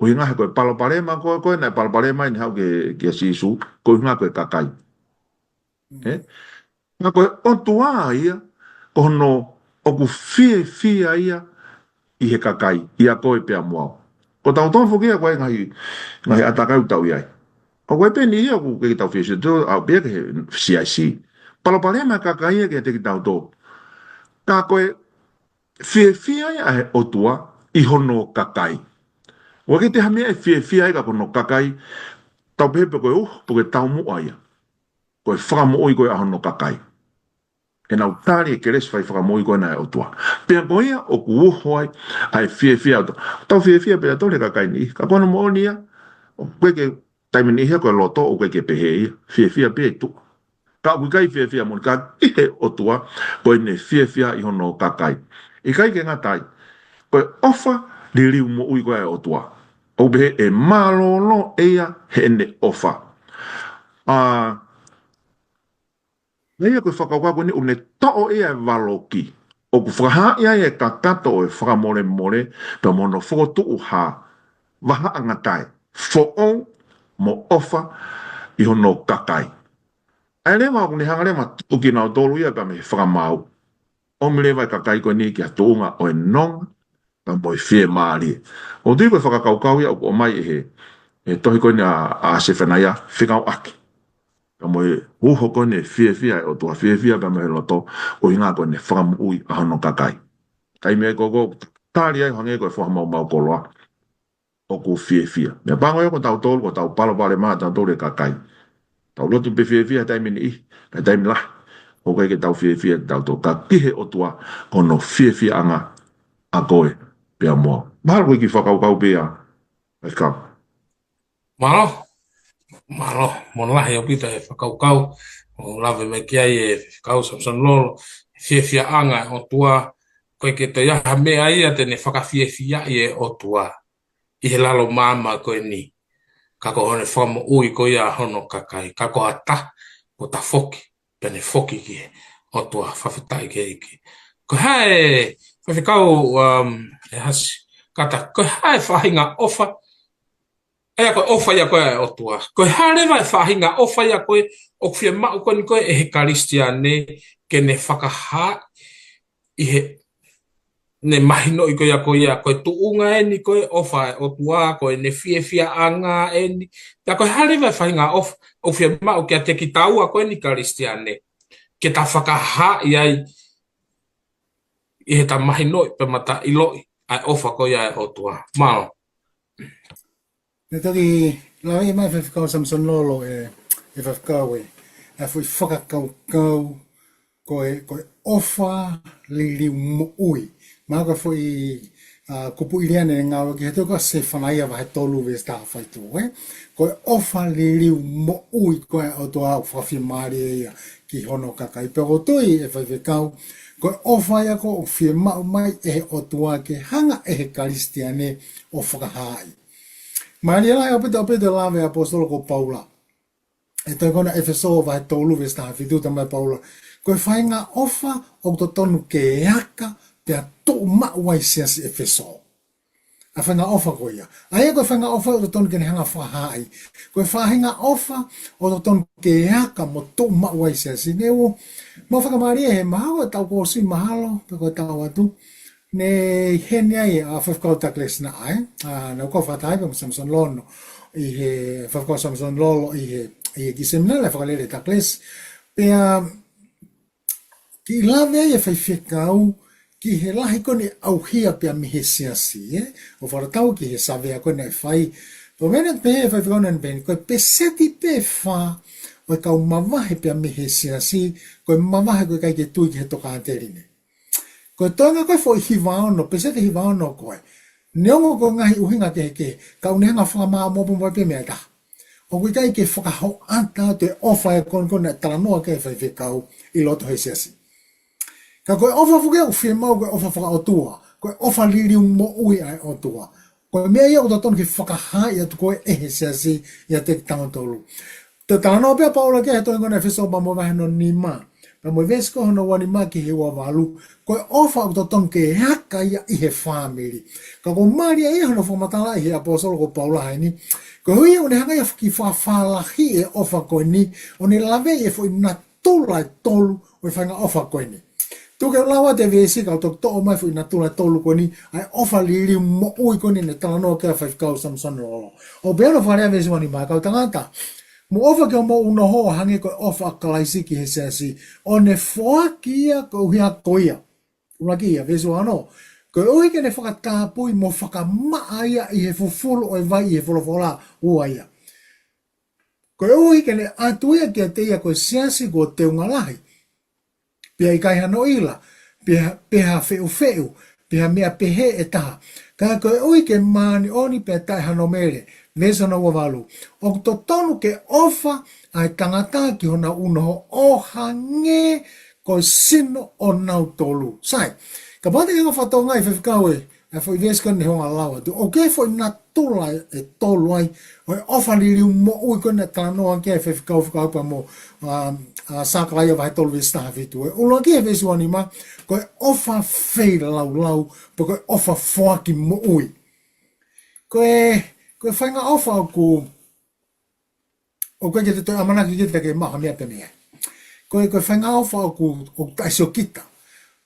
ʻuhinga he ko e palopalema ko ē, ko ē naʻe palopalema ai ʻene haʻu kia, kia Sīsū, ko e ʻuhinga ko e kakai. Ē? Ka ko e ʻOtua ia, ko hono ʻoku fiefia ia ʻi he kakai, ʻia koe pea mo au. Ko tautolu foki ia ko e ngaahi, ngaahi ʻātakai ʻoku tau ʻi ai. ʻOku ʻi ai pē niʻihi ia ʻoku ʻikai ke tau fiefia, tau pē ki he C I C. Palopalema e kakai ia kiate kitautolu. Ka ko e fiefia ia ʻa e ʻOtua ʻi hono kakai. ʻOku ʻikai ke ʻi ai ha meʻa ʻe fiefia ai ka ko hono kakai, tau pehē pe ko e uho, pe ko e taumuʻa ia. Ko e fakamoʻui ko ē ʻa hono kakai. ʻEnau tali e kelesi fai fakamoʻui ko ena ʻa e ʻOtua. Pea ko ia ʻoku uho ai ʻa e fiefia ʻa e ʻOtua. Tau fiefia pē ʻa tautolu he kakai niʻihi. Ka ko hono moʻoni ia, ʻoku ʻikai ke taimi niʻihi ia ko e loto, ʻoku ʻikai ke pehē ia. Fiefia pē ʻi tuʻa. Ka ʻoku ʻikai fiefia moʻoni, ka ki he ʻOtua, ko ʻene fiefia ʻi hono kakai. ʻIkai ke ngata ai, ko e ʻofa liliu moʻui ko ē ʻa e ʻOtua. ʻOku pehē ʻe mālōlō ʻe ia heʻene ʻofa. ʻA, ʻa ia ko e fakakaukau ko eni ʻoku ne toʻo ia e valoki. ʻOku fakahaaʻi ai e kakato ʻo e fakamolemole, pea mo hono fokotuʻu ha vahaʻangatae foʻou mo ʻofa ʻi hono kakai. ʻA ia leva ʻoku ne hanga leva ʻo tuʻu kinautolu ia pea mei he fakamaau. ʻOmi leva e kakai ko eni ki ha tuʻunga ʻo e nonga, pea mo e fiemālie. ʻOku ou tui ko e fakakaukau ia ʻoku ʻomai ʻe he, ʻe he tohi ko eni ʻa, ʻa Sefanaia, fekauʻaki. Pea mo e uho ko eni e fiefia ʻa e ʻOtua, fiefia pea mo e loto, ʻuhinga ko ʻene fakamoʻui ʻa hono kakai. Taimi ko ē ʻoku tali ai ʻo hangē ko e foha maumau koloa, ʻoku fiefia. Meʻapango ia ko tautolu, ko tau palopalema tautolu e kakai. Tau lotu pē fiefia he taimi niʻihi, ka he taimi lahi, ʻoku ʻikai ke tau fiefia tautolu. Ka ki he ʻOtua, ko hono fiefiaʻanga ʻa koe pea mo au. Mahalo ko e kiʻi fakakaukau pē ia, Faifekau. Mālō, mālō, mo lahi ʻaupito e fakakaukau, ʻo lave mai ki ai e Faifekau Samson Lolo, fiefiaʻanga e ʻOtua, ʻoku ʻikai ke toe ʻi ai ha meʻa ia te ne fakafiefiaʻi e ʻOtua ʻi he lalo māmā ko eni. Ka ko hono fakamoʻui ko ia hono kakai, ka ko ha taha, kuo tafoki, pea ne foki ki he ʻOtua, fakafetaʻi ki he ʻEiki. Ko e hā e, Faifekau, um, ʻEhasi Kata, ko e hā e faʻahinga ʻofa, ʻa ia ko e ʻofa ia ko ē ʻa e ʻOtua. Ko e hā leva e faʻahinga ʻofa ia ko ē, ʻoku fiemaʻu ko eni ko ē ʻe he Kalisitiane, ke ne fakahā ʻi he ne mahinoʻi ko ia, ko ia, ko e tuʻunga eni ko e ʻofa ʻa e ʻOtua, ko ʻene fiefiaʻanga eni. Pea ko e hā leva e faʻahinga ʻofa ʻoku fiemaʻu kiate kitaua ko eni Kalisitiane, ke ta fakahaaʻi ai ʻi heʻeta mahinoʻi pea mo ʻeta ʻiloʻi ʻa e ʻofa ko ia ʻa e ʻOtua. Mālō. Ne toki lave mai Faifekau Samisoni Lolo ē, ʻe Faifekau ē, ʻa e foʻi fakakaukau ko e, ko e ʻofa liliu moʻui. Mahalo ko e foʻi, ʻa, kupuʻi lea eni ʻe ngāueʻaki he tohi ko Sefanaia vahe tolu veesi taha fā ē. Ko e ʻofa liliu moʻui ko ē ʻa e ʻOtua ʻoku fakafiemālie ia ki hono kakai. Pea ʻoku ou tui ʻe Faifekau, ko e ʻofa ia ko ē ʻoku fiemaʻu mai ʻe he ʻOtua ke hanga ʻe he Kalisitiane ʻo fakahaaʻi. Mālie lahi ʻaupito ʻaupito e lave ʻa e ʻaposetolo ko Paula. ʻI he tohi ko ena ʻEfesō vahe tolu veesi taha fitu, talamai ʻe Paula, ko e faʻahinga ʻofa ʻoku totonu ke aka pea tuʻumaʻu ai e siasi ʻEfesō. ʻA e faʻahinga ʻofa ko ia. ʻA ia ko e faʻahinga ʻofa ʻoku totonu ke ne hanga ʻo fakahaaʻi. Ko e faʻahinga ʻofa ʻoku totonu ke aka mo tuʻumaʻu ai e siasi. Ne u, mau fakamālie he mahalo, taʻu kuo ʻosi mahalo, pe ko e taʻu atu. Ne ʻi heni ai ʻa Faifekau Douglas Naʻa, ē? ʻA, naʻa ku kau fakataha pē mo Samisoni Lolo. ʻI he, Faifekau Samisoni Lolo, ʻi he, ʻi he kiʻi seminale fakalele ʻa Douglas. Pea, kiʻi lave ai ʻa Faifekau, ki he lahi ko eni ʻauhia pea mei he siasi, ē? ʻO fakatatau ki he savea ko ena naʻe fai. Pea meʻa naʻe pehē ʻe Faifekau naʻa ne pehē ni, ko e peseti pē ʻe fā ʻo e kau mavahe pea mei he siasi, ko e mavahe ʻoku ʻikai ke tui ki he tokāteline. Ko e toenga ko ē foʻi hiva ono, peseti hiva ono ko ē. Neongo ko e ngaahi ʻuhinga kehekehe, ka ʻoku ne hanga ʻo fakamāʻopoʻopo pē meʻa ʻe taha. ʻOku ʻikai ke fakahoʻata atu e ʻofa ē ko eni ko ē naʻe talanoa ki ai ʻa Faifekau ʻi loto he siasi. Ka ko e ʻofa foki ʻoku fiemaʻu ko e ʻofa fakaʻotua, ko e ʻofa liliu moʻui ʻa e ʻOtua. Ko e meʻa ia ʻoku totonu ke fakahaaʻi atu ko ē ʻe he siasi ʻiate kitautolu. Toe talanoa pē ʻa Paula ki ai he tohi ko ena ʻEfesō pea mo e vahe hono nima. Pea mo e veesi ko hono ua nima ki he ua valu. Ko e ʻofa ʻoku totonu ke aka ia ʻi he fāmili. Ka ʻoku mālie ia hono fakamatalaʻi ʻe he ʻaposetolo ko Paula heni. Koeʻuhi ʻoku ne hanga ia ʻo fakafālahi e ʻofa ko eni. ʻO ne laveʻi e foʻi natula ʻe tolu ʻo e faʻahinga ʻofa ko eni. Tuku ke u lau atu e veesi kae toki toʻo mai e foʻi natula ʻe tolu ko eni, ʻa e ʻofa liliu moʻui ko eni naʻe talanoa ki ai ʻa Faifekau Samisoni Lolo. ʻOku pehē hono fakalea veesi ua nima, kau tangata, mou ʻofa ki homou ʻunoho ʻo hangē ko e ʻofa ʻa Kalaisi ki he siasi, ʻo ne foaki ia koeʻuhi ko ia. ʻUluaki ia, veesi ua ono. Koeʻuhi ke ne fakatapui mo fakamaʻa ia ʻi he fufulu ʻo e vai ʻi he folofola, ua ia. Koeʻuhi ke ne ʻatu ia kiate ia ko e siasi kuo teunga lahi. Pea ʻikai hano ʻila, pe ha, pe ha feʻufeʻu, pe ha meʻa pehē ʻe taha. Ka koeʻuhi ke māʻoniʻoni pea taʻe hano mele, veesi hono ua valu. ʻOku totonu ke ʻofa ʻa e tangata ki honau ʻunoho ʻo hangē ko e sino ʻonautolu. Sai, kapau te ke hanga ʻo fakatokangaʻi Faifekau ē, ʻa e foʻi veesi ko eni naʻe hanga ʻo lau atu. ʻOku ʻi ai e foʻi natula ʻe tolu ai, ʻo e ʻofa liliu moʻui ko ē naʻe talanoa ki ai ʻa Faifekau Fakaʻupa mo, ʻa, ʻa Sakalaia vahe tolu veesi taha fitu. ʻUluaki ʻi he veesi ua nima, ko e ʻofa feilaulau, pe ko e ʻofa foaki moʻui. Ko e, ko e faʻahinga ʻofa ʻoku ʻoku ʻikai ke te toe ʻamanaki kita ke maʻu ha meʻa pē mei ai. Ko e, ko e faʻahinga ʻofa ʻoku, ʻoku taʻesiokita.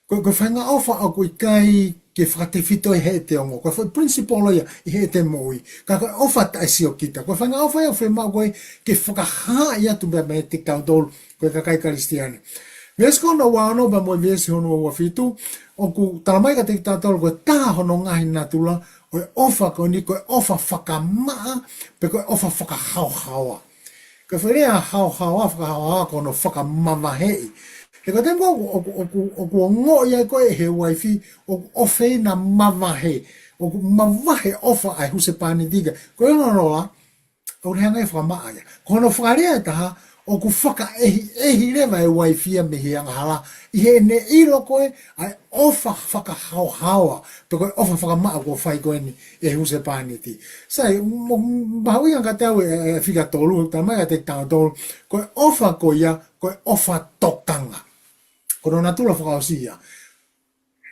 Ko e, ko e faʻahinga ʻofa ʻoku ʻikai ke fakatefito ʻi heʻete ongo. Ko e foʻi principle ia ʻi heʻete moʻui. Ka ko e ʻofa taʻesiokita. Ko e faʻahinga ʻofa ia ʻoku fiemaʻu ko ē ke fakahaaʻi atu pē meiate kitautolu ko e kakai Kalisitiane. Veesi ko hono ua ono pea mo e veesi hono ua fitu, ʻoku talamai kiate kitautolu ko e taha hono ngaahi natula ʻo e ʻofa ko eni ko e ʻofa fakamaʻa, pe ko e ʻofa fakahaohaoa. Ko e foʻi lea haohaoa, fakahaohaoa ko hono fakamavaheʻi. He ko e taimi ko ē ʻoku, ʻoku, ʻoku, ʻoku ongoʻi ai ko ē ʻe he uaifi, ʻoku ʻofeina mavahe, ʻoku mavahe ʻofa ʻa e husepāniti ki ai. Ko e nonolo la, ʻoku ne hanga ʻo fakamaʻa ia. Ko hono fakalea ʻe taha, ʻoku fakaʻehiʻehi leva e uaifi ia mei he angahala, ʻi heʻene ʻilo ko ē ʻa e ʻofa fakahaohaoa, pe ko e ʻofa fakamaʻa kuo fai ko eni ʻe he husepāniti. Sai, mo, mahuʻinga kiate au e, e, e fika tolu, talamai kiate kitautolu, ko e ʻofa ko ia, ko e ʻofa tokanga. Ko hono natula fakaʻosi ia.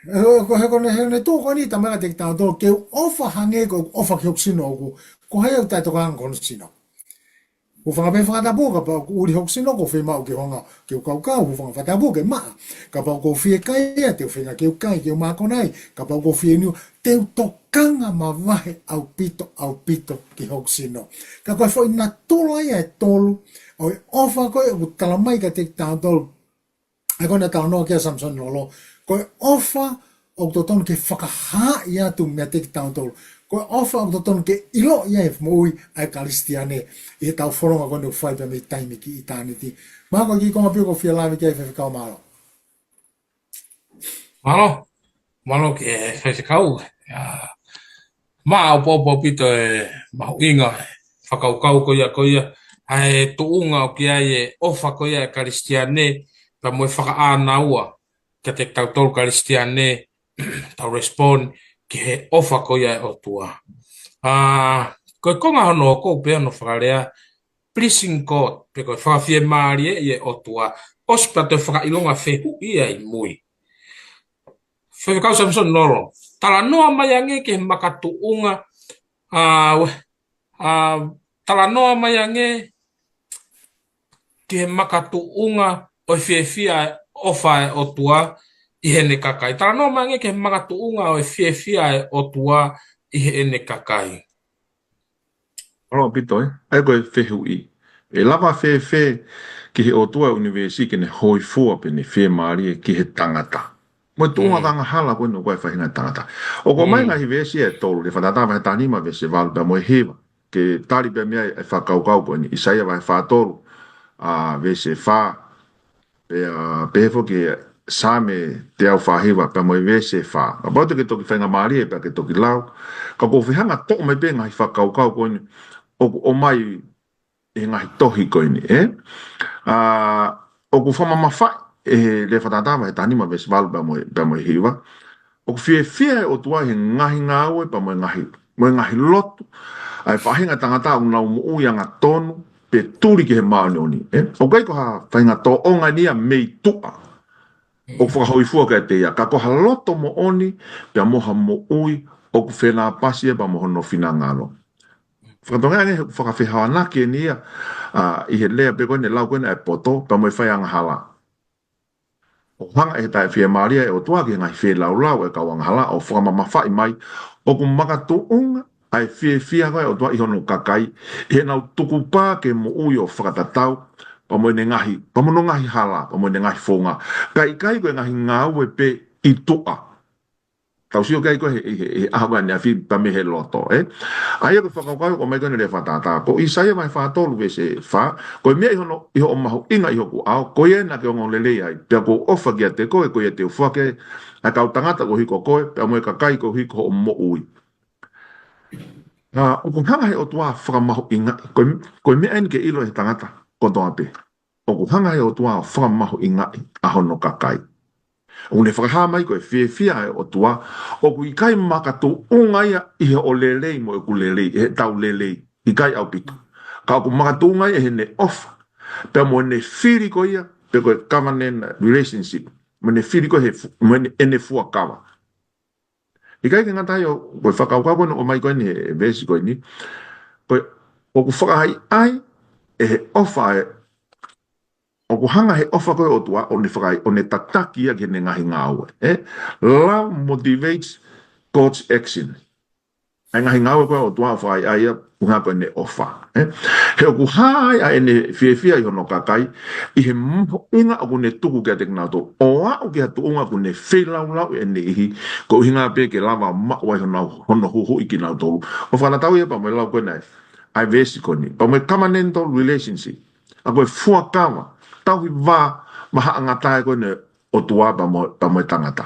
He ko, he ko ʻene, he ko ʻene tuʻu ko eni talamai kiate kitautolu, ke u ʻofa hangē ko ʻeku ʻofa ki hoku sino ʻoʻoku, ko hai ʻoku taʻetokanga ki hono sino. Hūfanga pē he fakatapu, kapau ʻoku ʻuli hoku sino, ʻoku ou fiemaʻu ke u hanga ke u kaukau, hūfanga he fakatapu ke maʻa. Kapau ʻoku ou fie kai ia, te u feinga ke u kai, ke u mākona ai. Kapau ʻoku ou fie niu, te u tokanga mavahe ʻaupito, ʻaupito ki hoku sino. Ka ko e foʻi natula ia ʻe tolu ʻo e ʻofa ko ē ʻoku tala mai kiate kitautolu. ʻA ia ko ena talanoa ki ai Samisoni Lolo. Ko e ʻofa ʻoku totonu ke fakahaaʻi atu meiate kitautolu. Ko e ʻofa ʻoku totonu ke ʻiloʻi ai e moʻui ʻa e Kalisitiane ʻi heʻetau fononga ko eni ʻoku fai pē mei taimi ki ʻitāniti. Mahalo ko e kiʻi konga pē ʻoku ou fie lave ki ai, Faifekau, mālō. Mālō, mālō ki he Faifekau. ʻIa, maʻa ʻaupito ʻaupito e mahuʻinga e fakakaukau ko ia, ko ia, ʻa e tuʻunga ʻoku ʻi ai e ʻofa ko ia ʻa e Kalisitiane, pea mo e fakaʻānaua kiate kitautolu Kalisitiane, tau respond ki he ʻofa ko ia ʻa e ʻOtua. ʻA, ko e konga hono hoko pē hono fakalea, pleasing God, pe ko e fakafiemālieʻi e ʻOtua, ʻosi pea toe fakaʻilonga fehuʻi ia ʻi mui. Faifekau Samisoni Lolo, talanoa mai ange ki he makatuʻunga, ʻa, ʻa, talanoa mai ange ki he makatuʻunga ʻo e fiefia e ʻofa e ʻOtua ʻi heʻene kakai. Talanoa mai ange ki he makatuʻunga ʻo e fiefia e ʻOtua ʻi heʻene kakai. Mālō ʻaupito, ē? ʻA ia ko e fehuʻi. ʻE lava fēfē ki he ʻOtua ʻo e ʻunivēsi ke ne hōifua pe ne fiemālie ki he tangata? Mo e tuʻunga angahala ko eni ʻoku ʻi ai e faʻahinga tangata. ʻOku ʻomai ngaahi veesi ʻe tolu, Lea Fakatātā vahe taha nima veesi valu pea mo e hiva. Ke tali pē mei ai e fakakaukau ko eni, ʻAisea vahe fā tolu, ʻa, veesi fā. Pea, pehē foki Saame teau fā hiva pea mo e veesi fā. Kapau te ke toki faingamālie pea ke toki lau. Ka ʻoku ou fie hanga toʻo mai pē ngaahi fakakaukau ko eni ʻoku ʻomai ʻi he ngaahi tohi ko eni, ē? ʻA, ʻoku fakamamafaʻi ʻe he Lea Fakatātā vahe taha nima veesi valu pea mo e, pea mo e hiva. ʻOku fiefia e ʻOtua ʻi he ngaahi ngāue pea mo e ngaahi, mo e ngaahi lotu ʻa e faʻahinga tangata ʻoku nau moʻui angatonu pe tuli ki he māʻoniʻoni, ē? ʻOku ʻikai ko ha faʻahinga tōʻonga eni ia mei tuʻa ʻoku fakahōifua kiate ia, ka ko ha loto moʻoni pea mo ha moʻui ʻoku fenāpasi ia pea mo hono finangalo. Fakatokangaʻi ange he ʻoku fakafehoanaki eni ia, ʻa, ʻi he lea pē ko eni, lau ko eni ʻa e poto pea mo e fai angahala. ʻOku hanga ʻe he taʻefiemālie ʻa e ʻOtua ki he ngaahi feilaulau ʻa e kau angahala ʻo fakamamafaʻi mai ʻoku makatuʻunga ʻa e fiefia ko ē ʻa e ʻOtua ʻi hono kakai, ʻi heʻenau tukupā ke moʻui ʻo fakatatau pea mo ʻene ngaahi, pea mo hono ngaahi hala, pea mo ʻene ngaahi founga. Ka ʻikai ko e ngaahi ngāue pē ʻi tuʻa. Tau sio ki ai ko ē he, he, he ʻaho ko eni ʻaneafi pea mei he loto, ē? ʻA ia ko e fakakaukau ko ē ʻoku ʻomai ko eni ʻe he Lea Fakatātā. Ko ʻAisea vahe fā tolu veesi fā, ko e meʻa ʻi hono, ʻi hoʻo mahuʻinga ʻi hoku ʻao, ko ia naʻa ke ongoongolelei ai, pea ʻoku ou ʻofa kiate koe, ko ia te u foaki ʻa e kau tangata koeʻuhi ko koe, pea mo e kakai koeʻuhi ko hoʻo moʻui. ʻA, ʻoku hanga he ʻOtua ʻo fakamahuʻingaʻi, ko e, ko e meʻa eni ke ʻilo ʻe he tangata kotoa pē. ʻOku hanga he ʻOtua ʻo fakamahuʻingaʻi ʻa hono kakai. ʻOku ne fakahā mai ko e fiefia ʻa e ʻOtua, ʻoku ʻikai makatuʻunga ia ʻi hoʻo lelei mo ʻeku lelei, ʻi heʻetau lelei, ʻikai ʻaupito. Ka ʻoku makatuʻunga ia ʻi heʻene ʻofa, pea mo ʻene fili ko ia, pe ko e covenant relationship, mo ʻene fili ko ē he fu-, mo ʻene, ʻene fuakava. ʻIkai ke ngata ai ʻo, ko e fakakaukau ko eni ʻoku ʻomai ko eni he veesi ko eni, ko e, ʻoku fakaʻaiʻai ʻe he ʻofa ʻa e, ʻoku hanga he ʻofa ko ē ʻa e ʻOtua ʻo ne fakaʻai-, ʻo ne tataki ia ki heʻene ngaahi ngāue, ē? Love motivates God's action. ʻA e ngaahi ngāue ko ē ʻa e ʻOtua ʻoku fakaʻaiʻai ia ʻuhinga ko ʻene ʻofa, ē? He ʻoku hā ai ʻa ʻene fiefia ʻi hono kakai, ʻi he mahuʻinga ʻoku ne tuku kiate kinautolu, ʻo aʻu ki ha tuʻunga ʻoku ne feilaulauʻi ʻe niʻihi, ko e ʻuhinga pē ke lava maʻu ai hono, hono huhuʻi kinautolu. ʻO fakatatau ia pea mo e lau ko eni ʻa e veesi ko eni, pea mo e covenantal relationship. ʻA ko e fuakava, tauhi vā mahaʻangatae ko eni ʻa e ʻOtua pea mo, pea mo e tangata.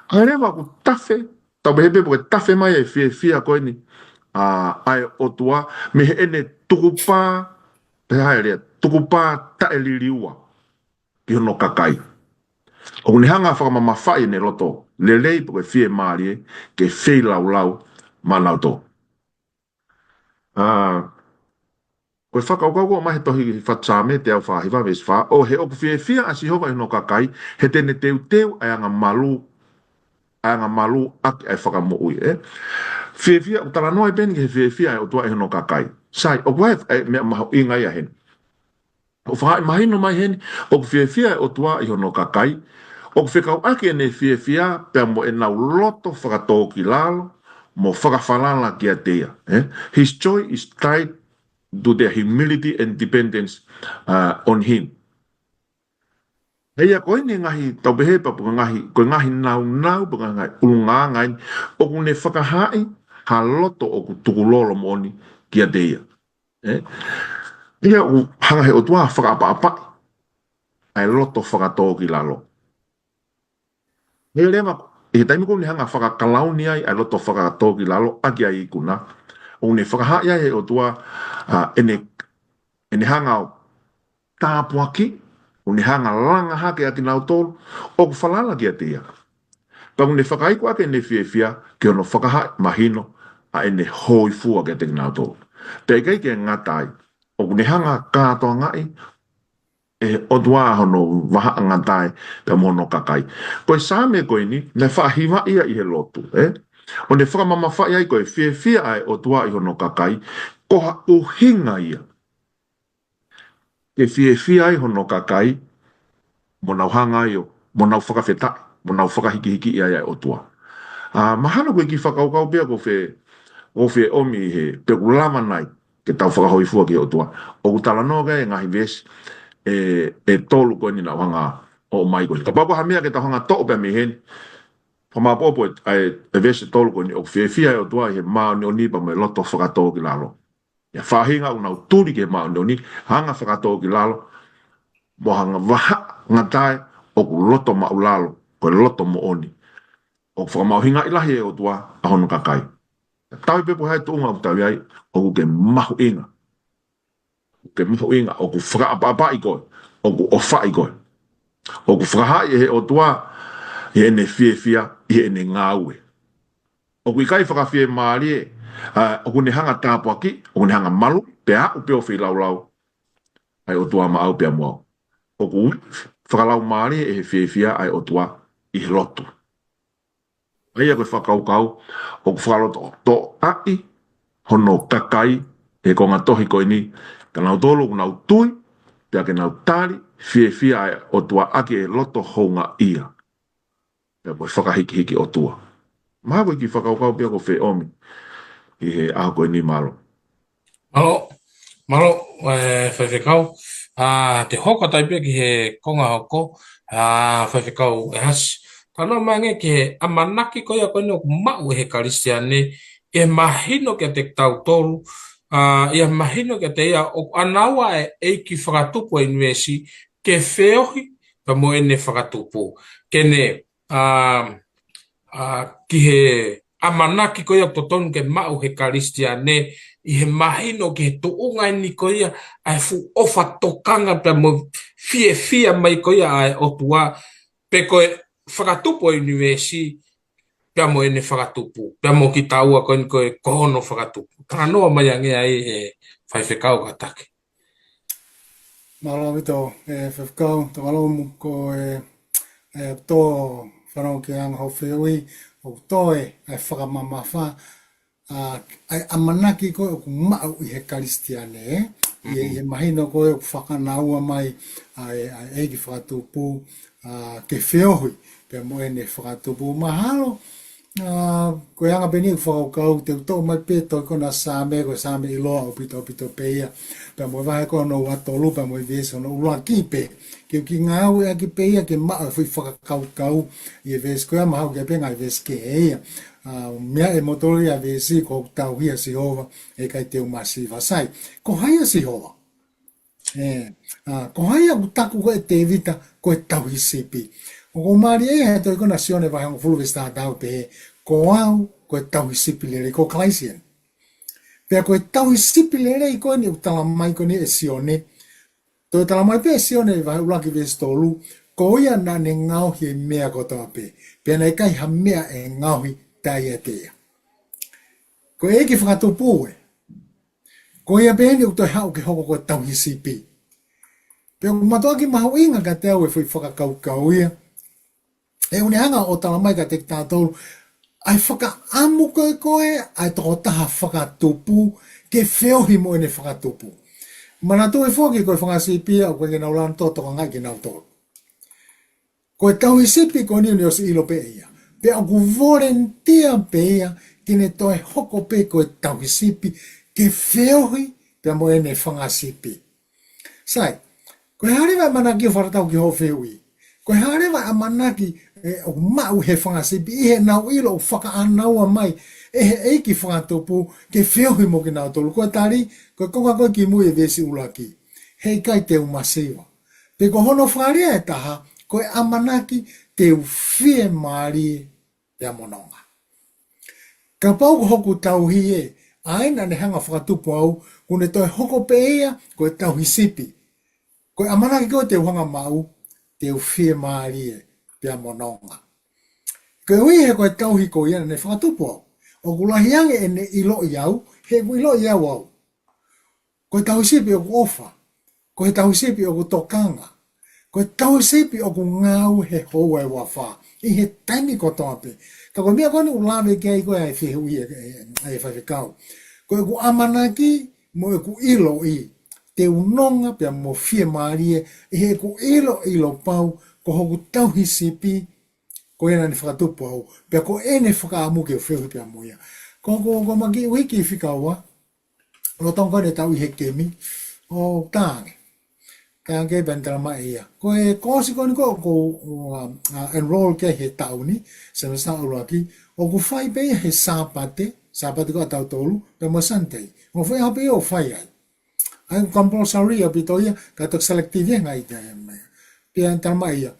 ʻA ia leva ʻoku tafe, tau pehē pē ʻoku tafe mai e fiefia ko eni, ʻa, ʻa e ʻOtua, mei heʻene tukupā, pehē ʻa e lea, tukupā taʻeliliua ki hono kakai. ʻOku ne hanga ʻo fakamamafaʻi ʻene loto lelei pe ko e fiemālie ke feilaulau maʻanautolu. ʻA, ko e fakakaukau ko ē ʻoku ʻomai he tohi Fatu Saame teau fā hiva veesi fā, ʻo he ʻoku fiefia ʻa Sihova ʻi hono kakai, he te ne teuteu ʻa e angamalū, ʻa e angamalū ʻaki ʻa e fakamoʻui, ē? Fiefia, ʻoku talanoa ai pē eni ki he fiefia ʻa e ʻOtua ʻi hono kakai. Sai, ʻoku ʻi ai e meʻa mahuʻinga ia heni. ʻOku faʻa mahino mai heni, ʻoku fiefia e ʻOtua ʻi hono kakai, ʻoku fekauʻaki ʻene fiefia pea mo ʻenau loto fakatōkilalo mo fakafalala kiate ia. Eh? His joy is tied to their humility and dependence uh, on him. He ia ko eni ngaahi tau pehē pea ko e ngaahi, ko e ngaahi naunau, pe ko e ngaahi ʻulungaanga eni, ʻoku ne fakahaaʻi ha loto ʻoku tukulolo moʻoni kiate ia. Eh? Ia ʻoku hanga he ʻOtua fakaʻapaʻapaʻi ʻa e loto fakatōkilalo. He leva, ʻi he taimi ko eni hanga fakakalauni ai ʻa e loto fakatōkilalo ʻaki ʻa e ikuna, ʻoku ne fakahaaʻi ai he ʻOtua, ʻa, ʻene, ʻene hanga ʻo tāpuaki, ʻoku ne hanga langa hake ʻa kinautolu ʻoku falala kiate ia. Pea ʻoku ne fakaiku ʻaki ʻene fiefia ki hono fakahaaʻi mahino ʻa ʻene hōifua kiate kinautolu. Pea ʻikai ke ngata ai, ʻoku ne hanga kātoangaʻi ʻe he ʻOtua hono vahaʻangatae pea mo hono kakai. Ko e Saame ko eni, naʻe faʻa hivaʻi ia ʻi he lotu, eh? ʻO ne fakamamafaʻi ai ko e fiefia ʻa e ʻOtua ʻi hono kakai, ko ha ʻuhinga ia ke fiefia ai hono kakai, mo nau hanga ai ʻo, mo nau fakafetaʻi, mo nau fakahikihiki ai ʻa e ʻOtua. ʻA, mahalo ko e kiʻi fakakaukau pea ko fē, ko fē ʻomi he, pe ʻoku lava nai ke tau fakahōifua ki he ʻOtua. ʻOku talanoa ki ai e ngaahi veesi ʻe, ʻe tolu ko eni naʻa ku hanga ʻo ʻomai ko eni. Kapau ko ha meʻa ke tau hanga toʻo pea mei heni, fakamāʻopoʻopo e, e veesi ʻe tolu ko eni, ʻoku fiefia e ʻOtua ʻi he māʻoniʻoni pea mo e loto fakatōkilalo. ʻI he faʻahinga ʻoku nau tuli ki he māʻoniʻoni, hanga fakatōkilalo, mo hanga vahaʻangatae ʻoku loto maʻulalo, ko e loto moʻoni. ʻOku fakamahuʻingaʻi lahi ʻe he ʻOtua ʻa hono kakai. Tau pē pe ko e hā e tuʻunga ʻoku tau ʻi ai, ʻoku ke mahuʻinga. ʻOku ke mahuʻinga, ʻoku fakaʻapaʻapaʻi koe, ʻoku ʻofaʻi koe. ʻOku fakahaaʻi ʻe he ʻOtua ʻi heʻene fiefia, ʻi heʻene ngāue. ʻOku ʻikai fakafiemālie, ʻa, ʻoku ne hanga tāpuaki, ʻoku ne hanga malu, pea aʻu pē ʻo feilaulau ʻa e ʻOtua maʻau pea mo au. ʻOku fakalaumālie ʻe he fiefia ʻa e ʻOtua ʻi he lotu. ʻA ia ko e fakakaukau, ʻoku fakalotoʻi hono kakai, he konga tohi ko eni, ka nau tolu, ʻoku nau tui, pea ke nau tali, fiefia ʻa e ʻOtua ʻaki e loto houngaʻia. Pea ko e fakahikihiki ʻOtua. Mahalo ko e kiʻi fakakaukau pea ko fē ʻomi ʻi he ʻaho ko eni, mālō. Mālō, mālō, ē, Faifekau. ʻA, te u hoko atu ai pē ki he konga hoko, ʻa, Faifekau ʻEhasi. Talanoa mai ange ki he ʻamanaki ko ia ko eni ʻoku maʻu ʻe he Kalisitiane, ʻi he mahino kiate kitautolu, ʻa, ʻi he mahino kiate ia ʻoku ʻanaua e ʻEiki Fakatupu ʻo e ʻunivēsi, ke feohi pea mo ʻene fakatupu. Ke ne, ʻa, ʻa, ki he ʻamanaki ko ia ʻoku totonu ke maʻu he Kalisitiane, ʻi he mahino ki he tuʻunga eni ko ia ʻa e fuʻu ʻofa tokanga pea mo e fiefia mai ko ia ʻa e ʻOtua, pe ko e Fakatupu ʻo e ʻunivēsi, pea mo ʻene fakatupu, pea mo kitaua ko eni ko e, ko hono fakatupu. Talanoa mai ange ai ē Faifekau kātaki. Mālō ʻaupito, ē, Faifekau, tokalamu ko e, ē, tō fanau ke anga ho feohi, ʻoku toe ʻa e fakamamafa, ʻa, ʻa e ʻamanaki ko ē ʻoku maʻu ʻi he Kalisitiane, ē? ʻI he, ʻi he mahino ko ē ʻoku fakaʻanaua mai ʻa e, ʻa e ʻEiki Fakatupu, ʻa, ke feohi pea mo ʻene fakatupu. Mahalo, ʻa, ko e anga pē eni ʻeku fakakaukau, te u toʻo mai pē tohi ko ena Saame, ko e Saame ʻiloa ʻaupito, ʻaupito pē ia. Pea mo e vahe ko hono ua tolu, pea mo e veesi hono ʻuluaki pē. Ke u kiʻi ngāueʻaki pē ia ke maʻu e foʻi fakakaukau ʻi he veesi ko ia, mahalo ke pē ngaahi veesi kehe ia. ʻA, meʻa ʻe moutolu ia veesi, ko hoku tauhi ʻa Sihova, ʻe ʻikai te u masiva. Sai, ko hai ʻa Sihova? Ē, ʻa, ko hai ʻoku taku ko ē ʻe Tēvita ko e tauhi sipi? ʻOku mālie ʻi he tohi ko ena Sione vahe hongofulu veesi taha taha ʻoku pehē, ko au ko e tauhi sipi lelei, ko Kalaisi eni. Pea ko e tauhi sipi lelei ko eni ʻoku tala mai ko eni ʻe Sione. Toe tala mai pē ʻe Sione vahe ʻuluaki veesi tolu, ko ia naʻa ne ngaohi e meʻa kotoa pē. Pea naʻe ʻikai ha meʻa ʻe ngaohi taʻe ʻiate ia. Ko e ʻEiki Fakatupu ē. Ko ia pē eni ʻoku toe haʻu ke hoko ko e tauhi sipi. Pea ʻoku mātuʻaki mahuʻinga kiate au e foʻi fakakaukau ia. ʻE ʻoku ne hanga ʻo tala mai kiate kitautolu, ʻa e fakaʻamu ko ē ko ē ʻa e tokotaha fakatupu ke feohi mo ʻene fakatupu. Manatuʻi foki ko e fanga sipi ia ʻoku ʻikai ke nau lava ʻo tokangaʻi kinautolu. Ko e tauhi sipi ko eni ʻoku ne ʻosi ʻilo pē ia. Pea ʻoku volunteer pē ia ke ne toe hoko pē ko e tauhi sipi ke feohi pea mo ʻene fanga sipi. Sai, ko e hā leva e ʻamanaki ʻoku fakatatau ki hoʻo fehuʻi? Ko e hā leva e ʻamanaki ʻe, ʻoku maʻu he fanga sipi ʻi heʻenau ʻilo ʻoku fakaʻānaua mai ʻe he ʻeiki fakatupu ke feohi mo kinautolu? Ko e tali, ko e konga ko ē kimui ʻo e veesi ʻuluaki. Heʻikai te u masiva. Pe ko hono fakalea ʻe taha, ko e ʻamanaki te u fiemālie pea mo nonga. Kapau ko hoku tauhi ē, ʻa ē naʻa ne hanga ʻo fakatupu au, kuo ne toe hoko pē ia ko e tauhi sipi. Ko e ʻamanaki ko ē te u hanga ʻo maʻu, te u fiemālie pea mo nonga. Koeʻuhi he ko e tauhi ko ia naʻa ne fakatupu au, ʻoku lahi ange ʻene ʻiloʻi au, he ʻoku ʻiloʻi au au. Ko e tauhi sipi ʻoku ʻofa. Ko e tauhi sipi ʻoku tokanga. Ko e tauhi sipi ʻoku ngāue he houa ʻe uafā ʻi he taimi kotoa pē. Ka ko e meʻa ko eni ʻoku lave ki ai ko ē ʻa e fehuʻi ʻa e, ʻa e, ʻa e faifekau. Ko ʻeku ʻamanaki mo ʻeku ʻiloʻi te u nonga pea mo fiemālie ʻi heʻeku ʻiloʻi pau ko hoku tauhi sipi ko ē naʻa ne fakatupu au, pea ko ʻene fakaʻamu ke u feohi pea mo ia. Ko, ko, ko e kiʻi uike fika ua, lolotonga ko ē ʻene tau ʻi he kemi, ʻoku tā ange. Tā ange pea ne talamai ʻe ia. Ko e koosi ko eni ko ē ʻoku ou, uh, uh, enroll ki ai he taʻu ni, semester ʻuluaki, ʻoku fai pē ia he Sāpate, Sāpate ko ē ʻatautolu, pea mo e Sunday. ʻOku fai ʻaho pē ia ʻoku fai ai. ʻA ia ʻoku compulsory ʻaupito ia, ka toki selective ia ngai te, pea ne talamai ʻe ia.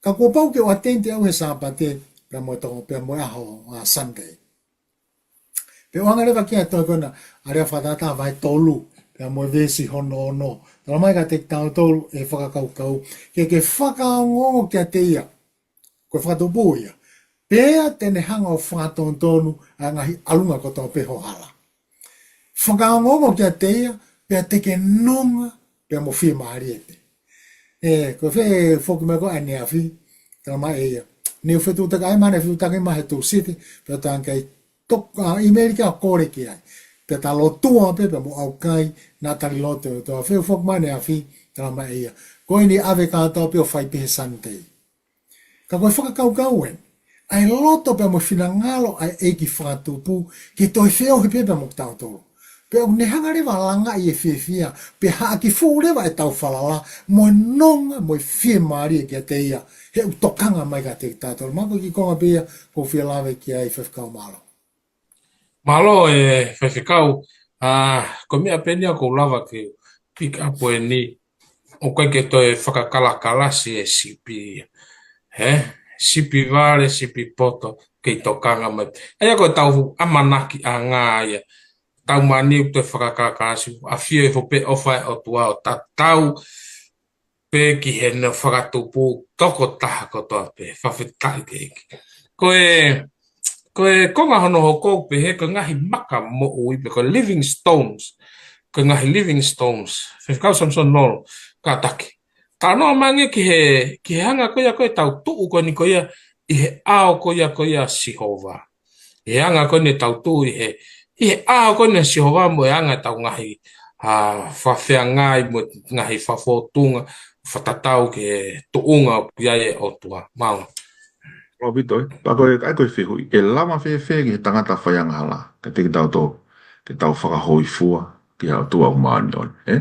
Ka kuo pau ke u attend au he Sāpate, pea mo e toko, pea mo e ʻaho, uh, Sunday. Pea u hanga leva ki he tohi ko ena, ʻa Lea Fakatātā vahe tolu, pea mo e veesi hono ono. Talamai kiate kitautolu ʻe he fakakaukau, ke ke fakaongoongo kiate ia, ko e fakatupu ia, pea te ne hanga ʻo fakatonutonu ʻa e ngaahi ʻalunga kotoa pē ho hala. Fakaongoongo kiate ia, pea te ke nonga, pea mo fiemālie pē. ʻE, ko e fē foki mai ko ē ʻaneafi, talamai ʻe ia. Ne u fetuʻutaki ai, mahalo ne fetuʻutaki mai he Tūsite, pea tā ange ai toki, uh, ʻīmeili ki ai ʻo kole ki ai. Pea ta lotua pē, pea mo ʻaukai, naʻa tali lotu ʻe he ʻOtua. Fē foki mai ʻaneafi, talamai ʻe ia. Ko eni ʻave kātoa pē ʻo fai pē he Sunday. Ka ko e fakakaukau eni, ʻa e loto pea mo e finangalo ʻa e ʻeiki fakatupu, ke toe feohi pē pea mo kitautolu. Pea ʻoku ne hanga leva ʻo langaʻi e fiefia, pea haʻaki fuʻu leva ʻetau falala, mo e nonga, mo e fiemālie kiate ia, he ʻoku tokanga mai kiate kitautolu. Mahalo ko e kiʻi konga pē ia, ʻoku ou fie lave ki ai faifekau, mālō. Mālō e faifekau, ʻa, ko e meʻa pē eni ia ʻoku ou lava ke pick up eni, ʻoku ʻikai ke toe fakakalakalasi e sipi ia. He? Sipi vale, sipi poto, kei tokanga mai. ʻA ia ko ʻetau ʻamanaki ʻanga ia. Tau mani ʻoku toe fakakalakalasi, ʻafio ʻi he fuʻu pē ʻofa ʻa e ʻOtua ʻo tatau pē ki heʻene fakatupu tokotaha kotoa pē, fakafetaʻi ki he ʻEiki. Ko e, ko e konga hono hoko pē he ko e ngaahi maka moʻui pē, ko e living stones, ko e ngaahi living stones. Faifekau Samson Nolo, kātaki. Talanoa mai ange ki he, ki he anga ko ia ko ē ʻetau tuʻu ko eni ko ia, ʻi he ʻao ko ia ko ia ʻa Sihova. ʻI he anga ko eni ʻetau tuʻu ʻi he, ʻi he ʻao ko eni ʻa Sihova mo e anga ʻetau ngaahi, ʻa, fakafeangai mo e ngaahi fakafōtunga, fakatatau ki he tuʻunga ʻoku ʻi ai e ʻOtua. Mālō. ʻAupito ē, pea ko e, ʻa ia ko e fehuʻi, ʻe lava fēfē ki he tangata faiangahala, kiate kitautolu, ke tau fakahōifua ki he ʻOtua ʻoku māʻoniʻoni, ē?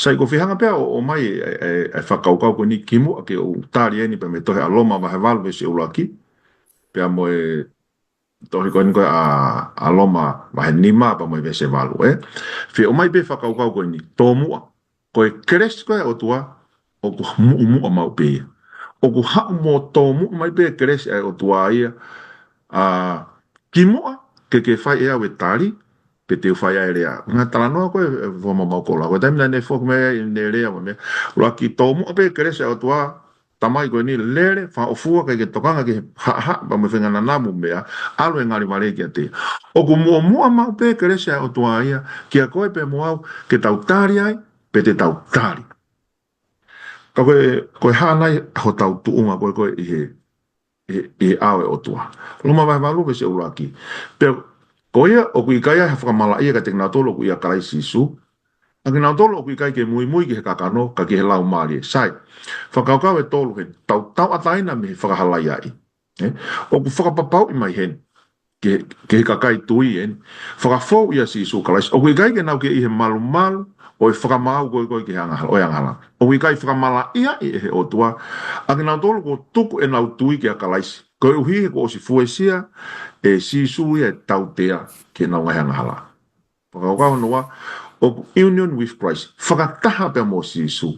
Sai, ʻoku ou fie hanga pē ʻo, ʻomai e, e, e, e fakakaukau ko eni kimuʻa ke u tali eni pea mei he tohi ʻa Loma vahe valu veesi ʻuluaki, pea mo e tohi ko eni ko ē ʻa, ʻa Loma vahe nima pea mo e veesi valu, ē. Fie ʻomai pē fakakaukau ko eni, tōmuʻa, ko e kelesi ko ē ʻa e ʻOtua, ʻoku muʻomuʻa maʻu pē ia. ʻOku haʻu mo tōmuʻa mai pē kelesi ʻa e ʻOtua ia, ʻa, kimuʻa, ke ke fai ʻe au e tali, pe te u fai ʻa e lea. Ngaahi talanoa ko ē, ʻe, fua mamau kola. Ko e taimi naʻa ne foki mai ai ʻene lea mo e meʻa. ʻUluaki tōmuʻa pē kelesi ʻa e ʻOtua, Tamai ko eni lele, fakaʻofua, ʻikai ke tokanga ki he haʻahaʻa pea mo e feinga nanamu meʻa, ʻalu e ngali vale kiate ia. ʻOku muʻomuʻa maʻu pē kelesi ʻa e ʻOtua ia, kia koe pea mo au, ke tau tali ai, pe te tau tali. Ka ko e, ko e hā nai hotau tuʻunga ko ē ko ē ʻi he, ʻi he ʻao ʻo e ʻOtua. Loma vahe valu veesi ʻuluaki. Pea ko ia ʻoku ʻikai ai ha fakamalaʻia kiate kinautolu ʻoku ʻia Kalaisi Sīsū, ʻa kinautolu ʻoku ʻikai ke muimui ki he kakano, ka ki he Laumālie. Sai, fakakaukau ʻe tolu heni, tau tauʻatāina mei he fakahalaiaʻi. ʻE? ʻOku fakapapauʻi mai heni, ke, ke he kakai tui eni, fakafou ʻia Sīsū Kalaisi. ʻOku ʻikai ke nau kei ʻi he malumalu ʻo e fakamaau ko ē ko ē ki he angahala, ʻo e angahala. ʻOku ʻikai fakamalaʻiaʻi ʻe he ʻOtua ʻa kinautolu kuo tuku ʻenau tui kia Kalaisi, koeʻuhi he kuo ʻosi fuesia ʻe Sīsū ia ʻa e tautea ki heʻenau ngaahi angahala. Fakakaukau hono ua, ʻoku union with Christ, fakataha pea mo Sīsū.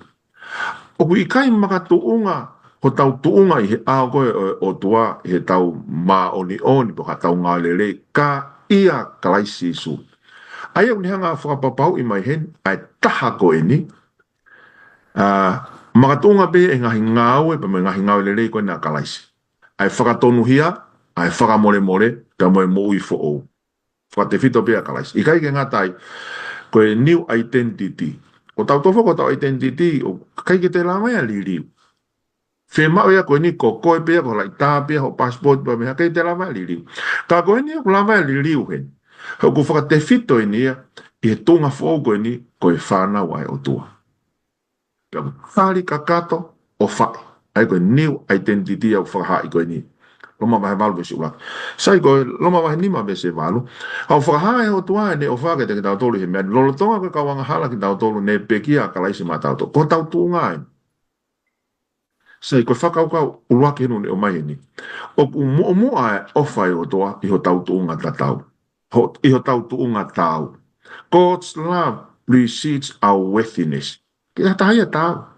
ʻOku ʻikai makatuʻunga hotau tuʻunga ʻi he ʻao ko ē ʻo e ʻOtua, ʻi heʻetau māʻoniʻoni pe ko haʻatau ngāue lelei, ka ʻia Kalaisi Sīsū. ʻA ia ʻoku ne hanga ʻo fakapapauʻi mai heni ʻa e taha ko eni, ʻa, makatuʻunga pē ʻi he ngaahi ngāue, pea mo e ngaahi ngāue lelei ko ena ʻa Kalaisi. ʻA e fakatonuhia, ʻa e fakamolemole, pea mo e moʻui foʻou. Fakatefito pē ʻia Kalaisi. ʻIkai ke ngata ai, ko e new identity. ʻOku tau tofo ko hotau identity, ʻoku ʻikai ke toe lava ia ʻo liliu. Fiemaʻu ia ko eni ko koe pē ia, ko e laʻitā pē ia, hoʻo passport pē ia, ʻikai toe lava ia ʻo liliu. Ka ko eni ʻoku lava ia ʻo liliu heni. He ʻoku fakatefito eni ia, ʻi he tuʻunga foʻou ko eni, ko e fānau ʻa e ʻOtua. Pea ʻoku tali kakato ʻofaʻi. ʻA ia ko e new identity ʻoku fakahaaʻi ko eni. Loma vahe valu veesi ʻuluaki. Sai, ko e Loma vahe nima veesi valu. ʻOku fakahā ʻe he ʻOtua ʻene ʻofa kiate kitautolu ʻi he meʻa ni. Lolotonga ko e kau angahala kitautolu, ne pekia ʻa Kalaisi maʻatautolu. Ko hotau tuʻunga eni. Sai, ko e fakakaukau ʻuluaki heni ʻoku ne ʻomai heni. ʻOku muʻomuʻa ʻa e ʻofa ʻa e ʻOtua ʻi hotau tuʻunga tatau. Ho-, ʻi hotau tuʻunga taau. God's love precedes our worthiness. Ke ha taha ia taau.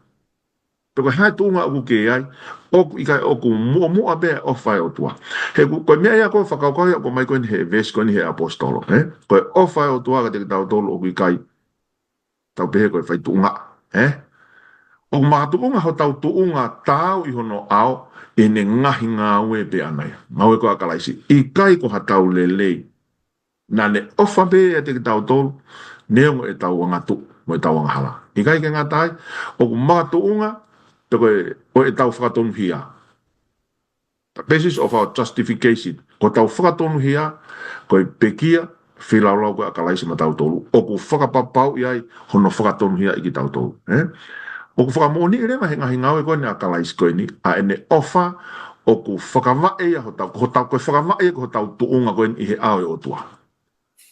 Pe ko e hā e tuʻunga ʻoku ke ʻi ai, ʻoku ʻikai, ʻoku muʻomuʻa pē ʻa e ʻofa ʻa e ʻOtua. He ʻoku, ko e meʻa ia ko e fakakaukau ia ʻoku ʻomai ko eni he veesi ko eni he ʻaposetolo, ē? Ko e ʻofa ʻa e ʻOtua kiate kitautolu ʻoku ʻikai, tau pehē ko e faituʻunga, ē? ʻOku makatuʻunga hotau tuʻunga taau ʻi hono ʻao, ʻi heʻene ngaahi ngāue pē ʻaʻana ia. Ngāue ko ia ʻa Kalaisi. ʻIkai ko haʻatau lelei. Naʻa ne ʻofa pē ʻiate kitautolu, neongo ʻetau angatuʻu mo ʻetau angahala. ʻIkai ke ngata ai, ʻoku makatuʻunga, pe ko e, ʻo ʻetau fakatonuhia. The basis of our justification. Ko hotau fakatonuhia, ko e pekia, feilaulau ko ia ʻa Kalaisi maʻatautolu. ʻOku fakapapauʻi ai, hono fakatonuhiaʻi kitautolu. Ē? ʻOku fakamoʻoniʻi leva he ngaahi ngāue ko eni ʻa Kalaisi ko eni, ʻa ʻene ʻofa, ʻoku fakavaʻe ia hotau, hotau, ko e fakavaʻe ia ko hotau tuʻunga ko eni ʻi he ʻao ʻo e ʻOtua.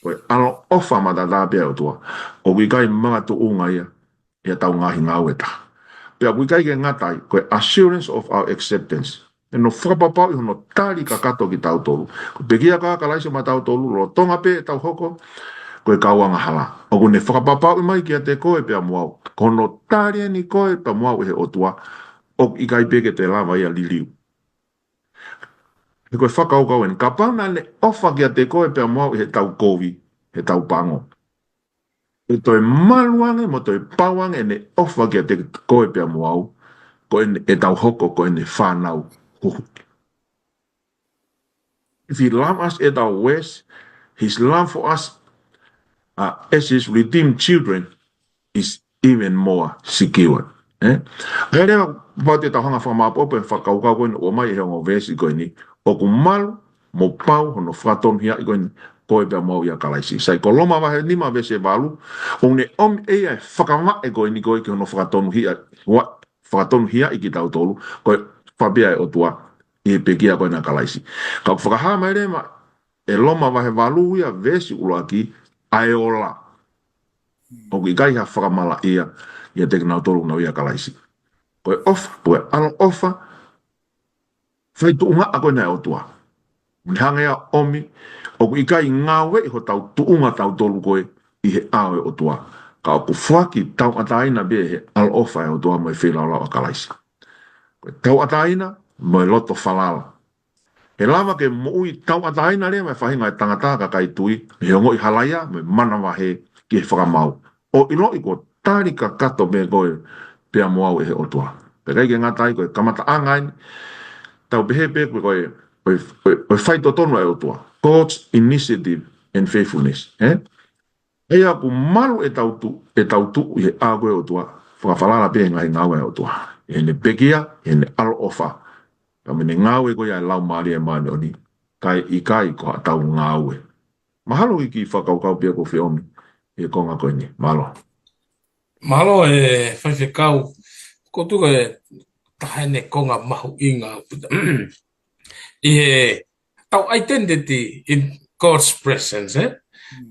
Ko e ʻaloʻofa matatā pē ʻa e ʻOtua. ʻOku ʻikai makatuʻunga ia, ʻi heʻetau ngaahi ngāue ʻe taha. Pea ʻoku ʻikai ke ngata ai, ko e assurance of our acceptance. ʻEne fakapapauʻi hono tali kakato kitautolu. Ko e pekia ko ia ʻa Kalaisi maʻatautolu, lolotonga pē ʻetau hoko, ko e kau angahala. ʻOku ne fakapapauʻi mai kiate koe pea mo au. Ko hono tali eni koe pea mo au ʻe he ʻOtua. ʻOku ʻikai pē ke toe lava ia ʻo liliu. He ko e fakakaukau eni, kapau naʻa ne ʻofa kiate koe pea mo au ʻi heʻetau kovi, heʻetau pango. ʻE toe malu ange, mo toe pau ange ʻene ʻofa kiate koe pea mo au, ko ʻene, ʻetau hoko, ko ʻene fānau huhu. If he loved us at our worst, his love for us, uh, as his redeemed children is even more secure. Ē? ʻA ia leva, kapau te tau hanga ʻo fakamāʻopoʻopo e fakakaukau ko eni ʻoku ʻomai ʻe he ongo veesi ko eni, ʻoku malu mo pau hono fakatonuhiaʻi ko eni, koe pea mo au ʻia Kalaisi. Sai, ko Loma vahe nima veesi valu, ʻoku ne ʻomi ʻe ia e fakavaʻe ko eni ko ē ki hono fakatonuhia, ua, fakatonuhiaʻi kitautolu, ko e ʻofa pē ʻa e ʻOtua, ʻi he pekia ko ena ʻa Kalaisi. Ka ʻoku fakahā mai leva, ʻe Loma vahe valu ia veesi ʻuluaki, ʻa e ola. ʻOku ʻikai ha fakamalaʻia, ʻiate kinautolu ʻoku nau ʻia Kalaisi. Ko e ʻofa, ko e ʻaloʻofa, faituʻunga ko ena ʻa e ʻOtua. Ne hanga ia ʻo ʻomi, ʻoku ʻikai ngāueʻi hotau tuʻunga tautolu ko ē ʻi he ʻao ʻo e ʻOtua. Ka ʻoku foaki tauʻatāina pē he ʻaloʻofa ʻa e ʻOtua mo e feilaulau ʻa Kalaisi. Ko e tauʻatāina mo e loto falala. ʻE lava ke moʻui tauʻatāina leva e faʻahinga ʻo e tangata kakai tui, mei he ongoʻi halaia, mo e manavahē ki he fakamaau. ʻO ʻiloʻi kuo tali kakato pē koe pea mo au ʻe he ʻOtua. Pea ʻikai ke ngata ai ko e kamataʻanga eni, tau pehē pē ko e, ko e, ko e, ko e faitotonu ʻa e ʻOtua. God's initiative and faithfulness. Ē? ʻA ia ʻoku malu ʻetau tuʻu, ʻetau tuʻu ʻi he ʻao ko ē ʻo e ʻOtua, fakafalala pē he ngaahi ngāue ʻa e ʻOtua. ʻI heʻene pekia, ʻi heʻene ʻaloʻofa. Ka mo ʻene ngāue ko ia ʻa e Laumālie Māʻoniʻoni, kae ʻikai ko haʻatau ngāue. Mahalo ki he kiʻi fakakaukau pē ʻoku feʻomi he konga ko eni. Mālō. Mālō e faifekau, ko tuku e taha eni konga mahuʻinga ʻi he tau identity in God's presence, eh?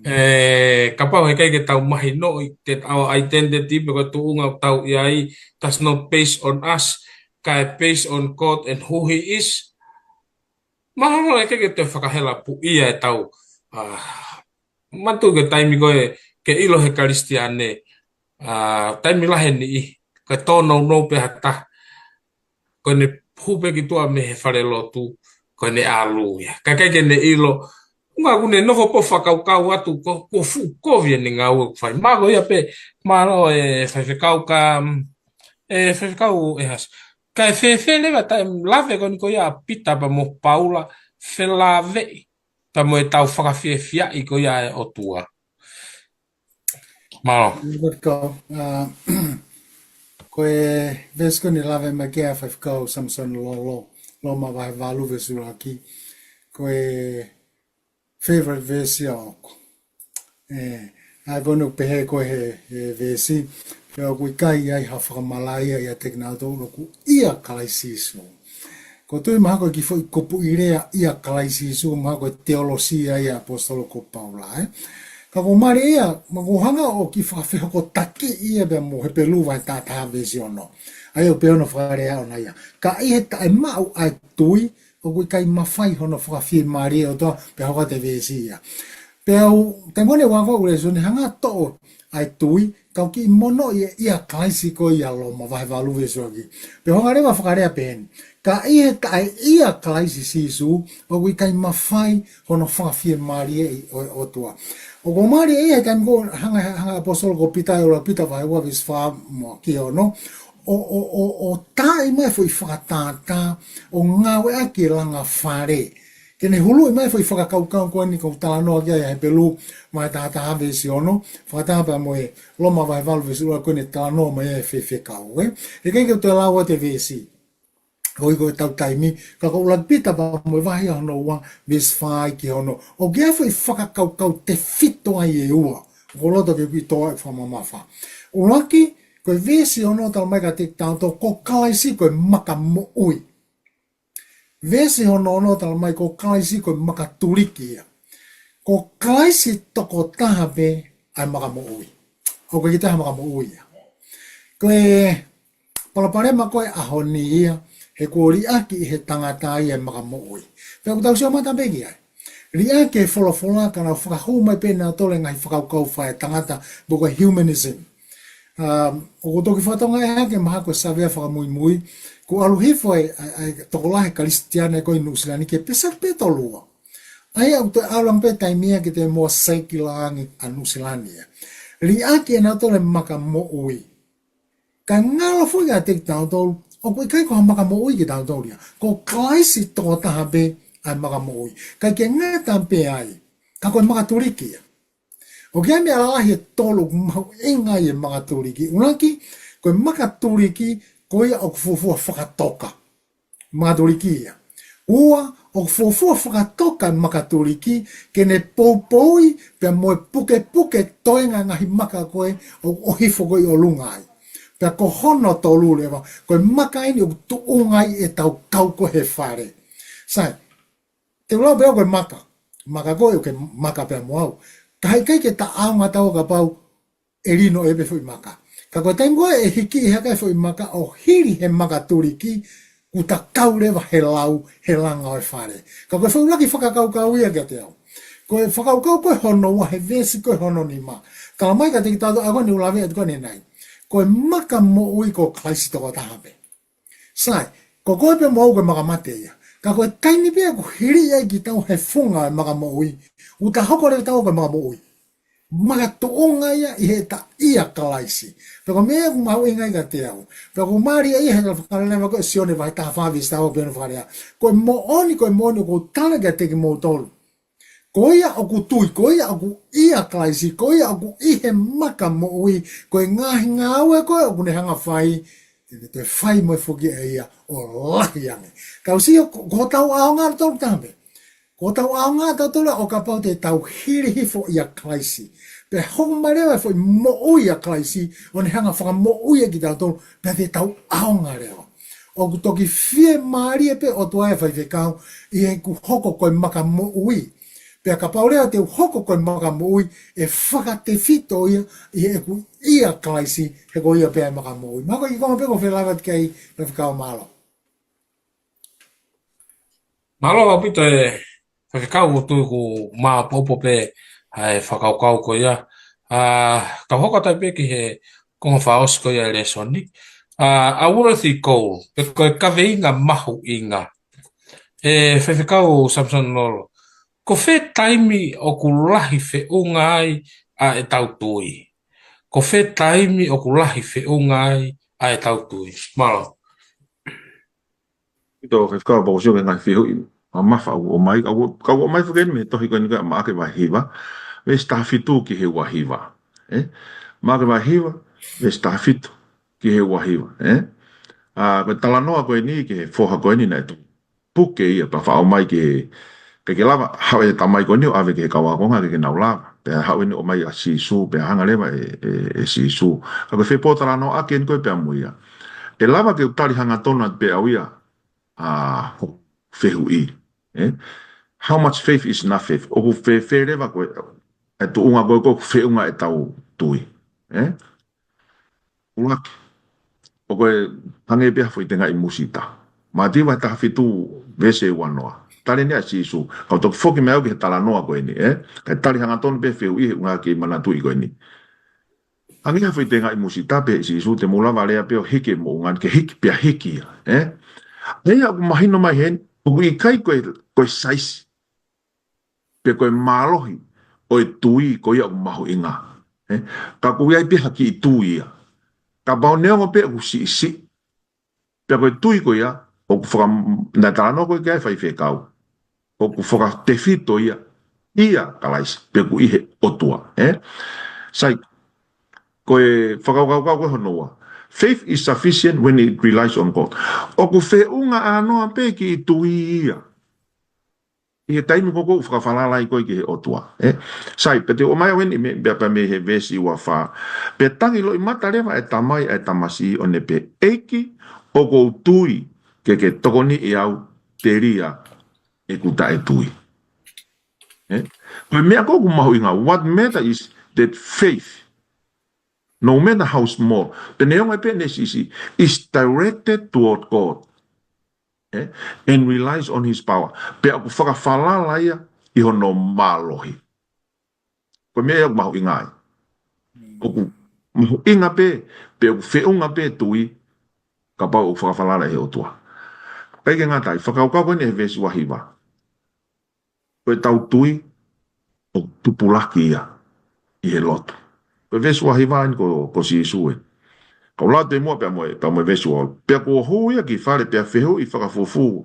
Eh, kapau heʻikai ke tau mahinoʻi that our identity, pe ko e tuʻunga ʻoku tau ʻi ai, that's not based on us, kae based on God and who he is. Mahalo heʻikai ke toe fakahela puʻia e tau, ah, matu ke taimi ko e ke ʻilo he Kalisitiane, ah, taimi lahi eni ʻi, ka tōnounou pē ha taha. Ko ʻene hū pē ki tuʻa mei he fale lotu, ko ʻene ʻalu ia. Kae ʻikai ke ne ʻilo, ʻuhinga ʻoku ne nofo pē ʻo fakakaukau atu ko, ko fuʻu kovi ʻene ngāue ʻoku fai. Mālō ia pē, mālō e faifekau ka, e faifekau e has. Kae fēfē leva taimi lave ko eni ko ia ʻa Pita pea mo Paula, felāveʻi pea mo e tau fakafiefiaʻi ko ia e ʻOtua. Mālō. Faifekau, ah, ko e veesi ko eni lave mai ki ai ʻa faifekau Samisoni Lolo, Loma vahe valu veesi ʻuluaki. Ko e favorite veesi ʻaʻaku. Eh, ʻa ia ko eni ʻoku pehē ko e he, he veesi, pea ʻoku ʻikai ʻi ai ha fakamalaʻia ʻiate kinautolu ʻoku ʻia Kalaisi Sīsū. ʻOku ou tui mahalo ko e kiʻi foʻi kupuʻi lea ʻia Kalaisi Sīsū, mahalo ko e teolosia ia ʻa e ʻaposetolo ko Paula, eh. Ka ʻoku mālie ia, ma ʻoku ou hanga ʻo kiʻi fakafehokotaki ia pea mo Hepelū vahe taha taha veesi ono. ʻA ia ʻoku pehē hono fakalea ʻona ia. Ka ʻi he taʻemaʻu ʻa e tui, ʻoku ʻikai mafai hono fakafiemālie ʻOtua, pea hoko atu e veesi ia. Pea u, taimi ko eni ʻoku ou ako ʻa e lēsoni, hanga ʻo toʻo ʻa e tui, kau kiʻi mono ʻia, ʻia Kalaisi ko ia, Loma vahe valu veesi ʻuluaki. Pea hanga leva ʻo fakalea peheni. Ka ʻi he taʻe ʻia Kalaisi Sīsū, ʻoku ʻikai mafai hono fakafiemālieʻi ʻo, ʻOtua. ʻOku mālie ia he taimi ko ē hanga, hanga ʻaposetolo ko Pita ʻi he ʻuluaki Pita vahe ua veesi fā mo ki he ono, ʻo, ʻo, ʻo, ʻo taaʻi mai e foʻi fakatātā, ʻo ngāueʻaki e langa fale. Ke ne huluʻi mai e foʻi fakakaukau ko eni ʻoku ou talanoa ki ai ʻa Hepelū vahe taha taha veesi ono, fakataha pea mo e Loma vahe valu veesi ua ko eni ʻoku talanoa mai ai e faifekau, eh? Heʻikai ke u toe lau atu e veesi. Koeʻuhi ko e tau taimi, ka ko ʻuluaki Pita pea mo e vahe hono ua, veesi fā ki he ono. ʻOku ʻi ai e foʻi fakakaukau tefito ai e ua. ʻOku ou loto ke u kiʻi toʻo ʻo fakamamafa. ʻUluaki, ko e veesi ono talamai kiate kitautolu, ko Kalaisi ko e maka moʻui. Veesi hono ono talamai ko Kalaisi ko e maka tuliki ia. Ko Kalaisi tokotaha pē ʻa e maka moʻui. ʻOku ʻikai ke toe ʻi ai ha maka moʻui ia. Ko e palopalema ko ē ʻaho ni ia, he kuo liʻaki ʻe he tangata ia e maka moʻui. Pea ʻoku tau sio mata pē ki ai. Liʻaki ʻe he folofola ka nau fakahū mai pē nautolu e ngaahi fakakaukau fakaetangata, pe ko e humanism. Um, ʻoku toki fakatokangaʻi hake mahalo ko e savea fakamuimui, kuo ʻalu hifo e, e, e tokolahi Kalisitiane ko ē ʻi Nuʻusila ni ki he peseti pē ʻe tolu ua. ʻA ia ʻoku toe ʻalu ange pē taimi ia ke toe mosaic lahi ange ʻa Nuʻusila ni ia. Liʻaki ʻe nautolu e maka moʻui. Ka ngalo foki kiate kitautolu, ʻoku ʻikai ko ha maka moʻui kitautolu ia. Ko Kalaisi tokotaha pē ʻa e maka moʻui. ʻIkai ke ngata pē ai, ka ko e maka tuliki ia. ʻOku ʻi ai e meʻa lalahi ʻe tolu ʻoku mahuʻinga ai e maka tuliki. ʻUluaki, ko e maka tuliki, ko ia ʻoku fuofua fakatoka. Maka tuliki ia. Ua, ʻoku fuofua fakatoka e maka tuliki, ke ne poupouʻi, pea mo e pukepuke toenga e ngaahi maka ko ē, ʻo, ʻo hifo ko ē ʻi ʻolunga ai. Pea ko hono tolu leva, ko e maka eni ʻoku tuʻunga ai e tau kau ko ē he fale. Sai, te u lau pē au ko e maka. Maka ko ē ʻoku ke maka pea mo au. Ka heʻikai ke ta ʻaonga tau kapau ʻe lino ʻe pē foʻi maka. Ka ko e taimi ko ē ʻe hiki hake ai e foʻi maka ʻo hili he maka tuliki, kuo ta kau leva he lau, he langa ʻo e fale. Ka ko e foʻi ʻuluaki fakakaukau ia kiate au. Ko e fakakaukau ko ē hono ua he veesi ko ē hono nima. Talamai kiate kitautolu ʻa ē ko eni ʻoku lave atu ko eni ʻanenai. Ko e maka moʻui ko Kalaisi tokotaha pē. Sai, ko koe pea mo au ko e maka mate ia. Ka ko e taimi pē ʻoku hili ai kitaua he funga e maka moʻui, ʻoku ta hoko leva kitaua ko e maka moʻui. Maka tuʻunga ia ʻi heʻeta ʻia Kalaisi. Pea ko e meʻa ʻoku mahuʻinga ai kiate au. Pea ʻoku mālie ia he fakaleleva ko ē Sione vahe taha fā veesi taha ua pea ʻoku fakalea. Ko e moʻoni, ko e moʻoni ʻoku ou tala kiate kimoutolu. Ko ia ʻoku tui, ko ia ʻoku ʻia Kalaisi, ko ia ʻoku ʻi he maka moʻui, ko e ngaahi ngāue ko ē ʻoku ne hanga fai, ʻe toe fai mo e foki ʻe ia ʻo lahi ange. Ka ʻoku sio, ko, ko hotau ʻaonga ʻatautolu taha pē. Ko hotau ʻaonga ʻatautolu ʻo kapau te tau hili hifo ʻia Kalaisi. Pea hoko mai leva e foʻi moʻui ʻa Kalaisi, ʻo ne hanga fakamoʻui ʻa kitautolu, pea te tau ʻaonga leva. ʻOku toki fiemālie pē ʻOtua ʻe faifekau, ʻi heʻeku hoko ko e maka moʻui. Pea kapau leva te u hoko ko e maka moʻui, ʻe fakatefito ia, ʻi heʻeku ʻia Kalaisi, he ko ia pē ʻa e maka moʻui. Mahalo ko e konga pē ko e felava ki ai, faifekau mālō. Mālō ʻaupito e faifekau, ʻoku ou tui ʻoku maopoopo pē ʻa e fakakaukau ko ia. ʻA, kau hoko atu pē ki he konga fakaʻosi ko ia e lēsoni. ʻA, a worthy goal, pe ko e kaveinga mahuʻinga. ʻE faifekau Samson Lolo, ko fē taimi ʻoku lahi feʻunga ai ʻa ʻetau tui? Ko fē taimi ʻoku lahi feʻunga ai ʻa ʻetau tui? Mālō. ʻIo, faifekau, pea ʻoku ou sio ki he ngaahi fehuʻi mamafa ʻoku ʻomai, ka ʻoku, ka ʻoku ʻomai foki eni mei he tohi ko eni ko e Maʻake vahe hiva, veesi taha fitu ki he ua hiva. ʻE? Maʻake vahe hiva, veesi taha fitu ki he ua hiva. ʻE? ʻA, ko e talanoa ko eni ki he foha ko eni naʻe tuʻu puke ia pea faʻa ʻomai ki he, ke ke lava, haʻu e tamai ko eni ʻo ʻave ki he kau ākonga ke ke nau lava. Pea haʻu eni ʻo ʻomai ʻa Sīsū, pea hanga leva ʻe, ʻe, ʻe Sīsū. Ka ko e fepōtalanoaʻaki eni ko e pea mo ia. ʻE lava ke u tali hangatonu atu pē ʻe au ia, ʻa, ho fehuʻi. ʻE? How much faith is enough faith? ʻOku fēfē leva ko e, e tuʻunga ko e, ko e feʻunga ʻetau tui. ʻE? ʻUluaki, ʻoku hangē pē ha foʻi tengaʻi musita. Mātiu vahe taha fitu veesi ua noa. Tali eni ʻa Sīsū, kau toki foki mai au ki he talanoa ko eni, ʻe? Kae tali hangatonu pē fehuʻi he ʻuhinga ke manatuʻi ko eni. Hangē ha foʻi tengaʻi musita pē ʻe Sīsū, te mou lava leva pē ʻo hiki e moʻunga ni ke hiki, pea hiki ia, ʻe? ʻA ia ʻoku mahino mai heni, ʻoku ʻikai ko e, ko e saisi pe ko e mālohi ʻo e tui ko ia ʻoku mahuʻinga. ʻE? Ka ʻoku ʻi ai pē ha kiʻi tui ia. Kapau neongo pē ʻoku siʻisiʻi. Pea ko e tui ko ia, ʻoku faka-, naʻe talanoa ko ē ki ai e faifekau. ʻOku fakatefito ia, ʻia Kalaisi, pe ʻoku ʻi he ʻOtua. ʻE? Sai, ko e fakakaukau ko hono ua. Faith is sufficient when it relies on God. ʻOku feʻunga ʻānoa pē kiʻi tui ia. ʻI he taimi ko ē ʻoku fakafalala ai koe ki he ʻOtua. ʻE? Sai, pea te u ʻomai au eni mei, pea, pea mei he veesi ua fā. Pea tangi loʻimata leva e tamai ʻa e tamasiʻi ʻo ne pehē, ʻEiki, ʻoku ou tui ke ke tokoniʻi au telia ʻeku taʻetui. ʻE? Ko e meʻa ko ē ʻoku mahuʻinga, what matter is that faith, no matter how small, pe neongo pē ʻene siʻisiʻi, is directed toward God. ʻE? And relies on his power. Pea ʻoku fakafalala ia ʻi hono mālohi. Ko e meʻa ia ʻoku mahuʻinga ai. ʻOku mahuʻinga pē, pe ʻoku feʻunga pē tui, kapau ʻoku fakafalala ʻi he ʻOtua. ʻIkai ke ngata ai, fakakaukau ko eni he veesi ua hiva. Ko ʻetau tui, ʻoku tupulaki ia ʻi he lotu. Ko e veesi ua hiva eni ko, ko Sīsū ē. Kau lau atu muʻa pea mo e, pea mo e veesi ua. Pea kuo hū ia ki fale pea fehuʻi fakafufū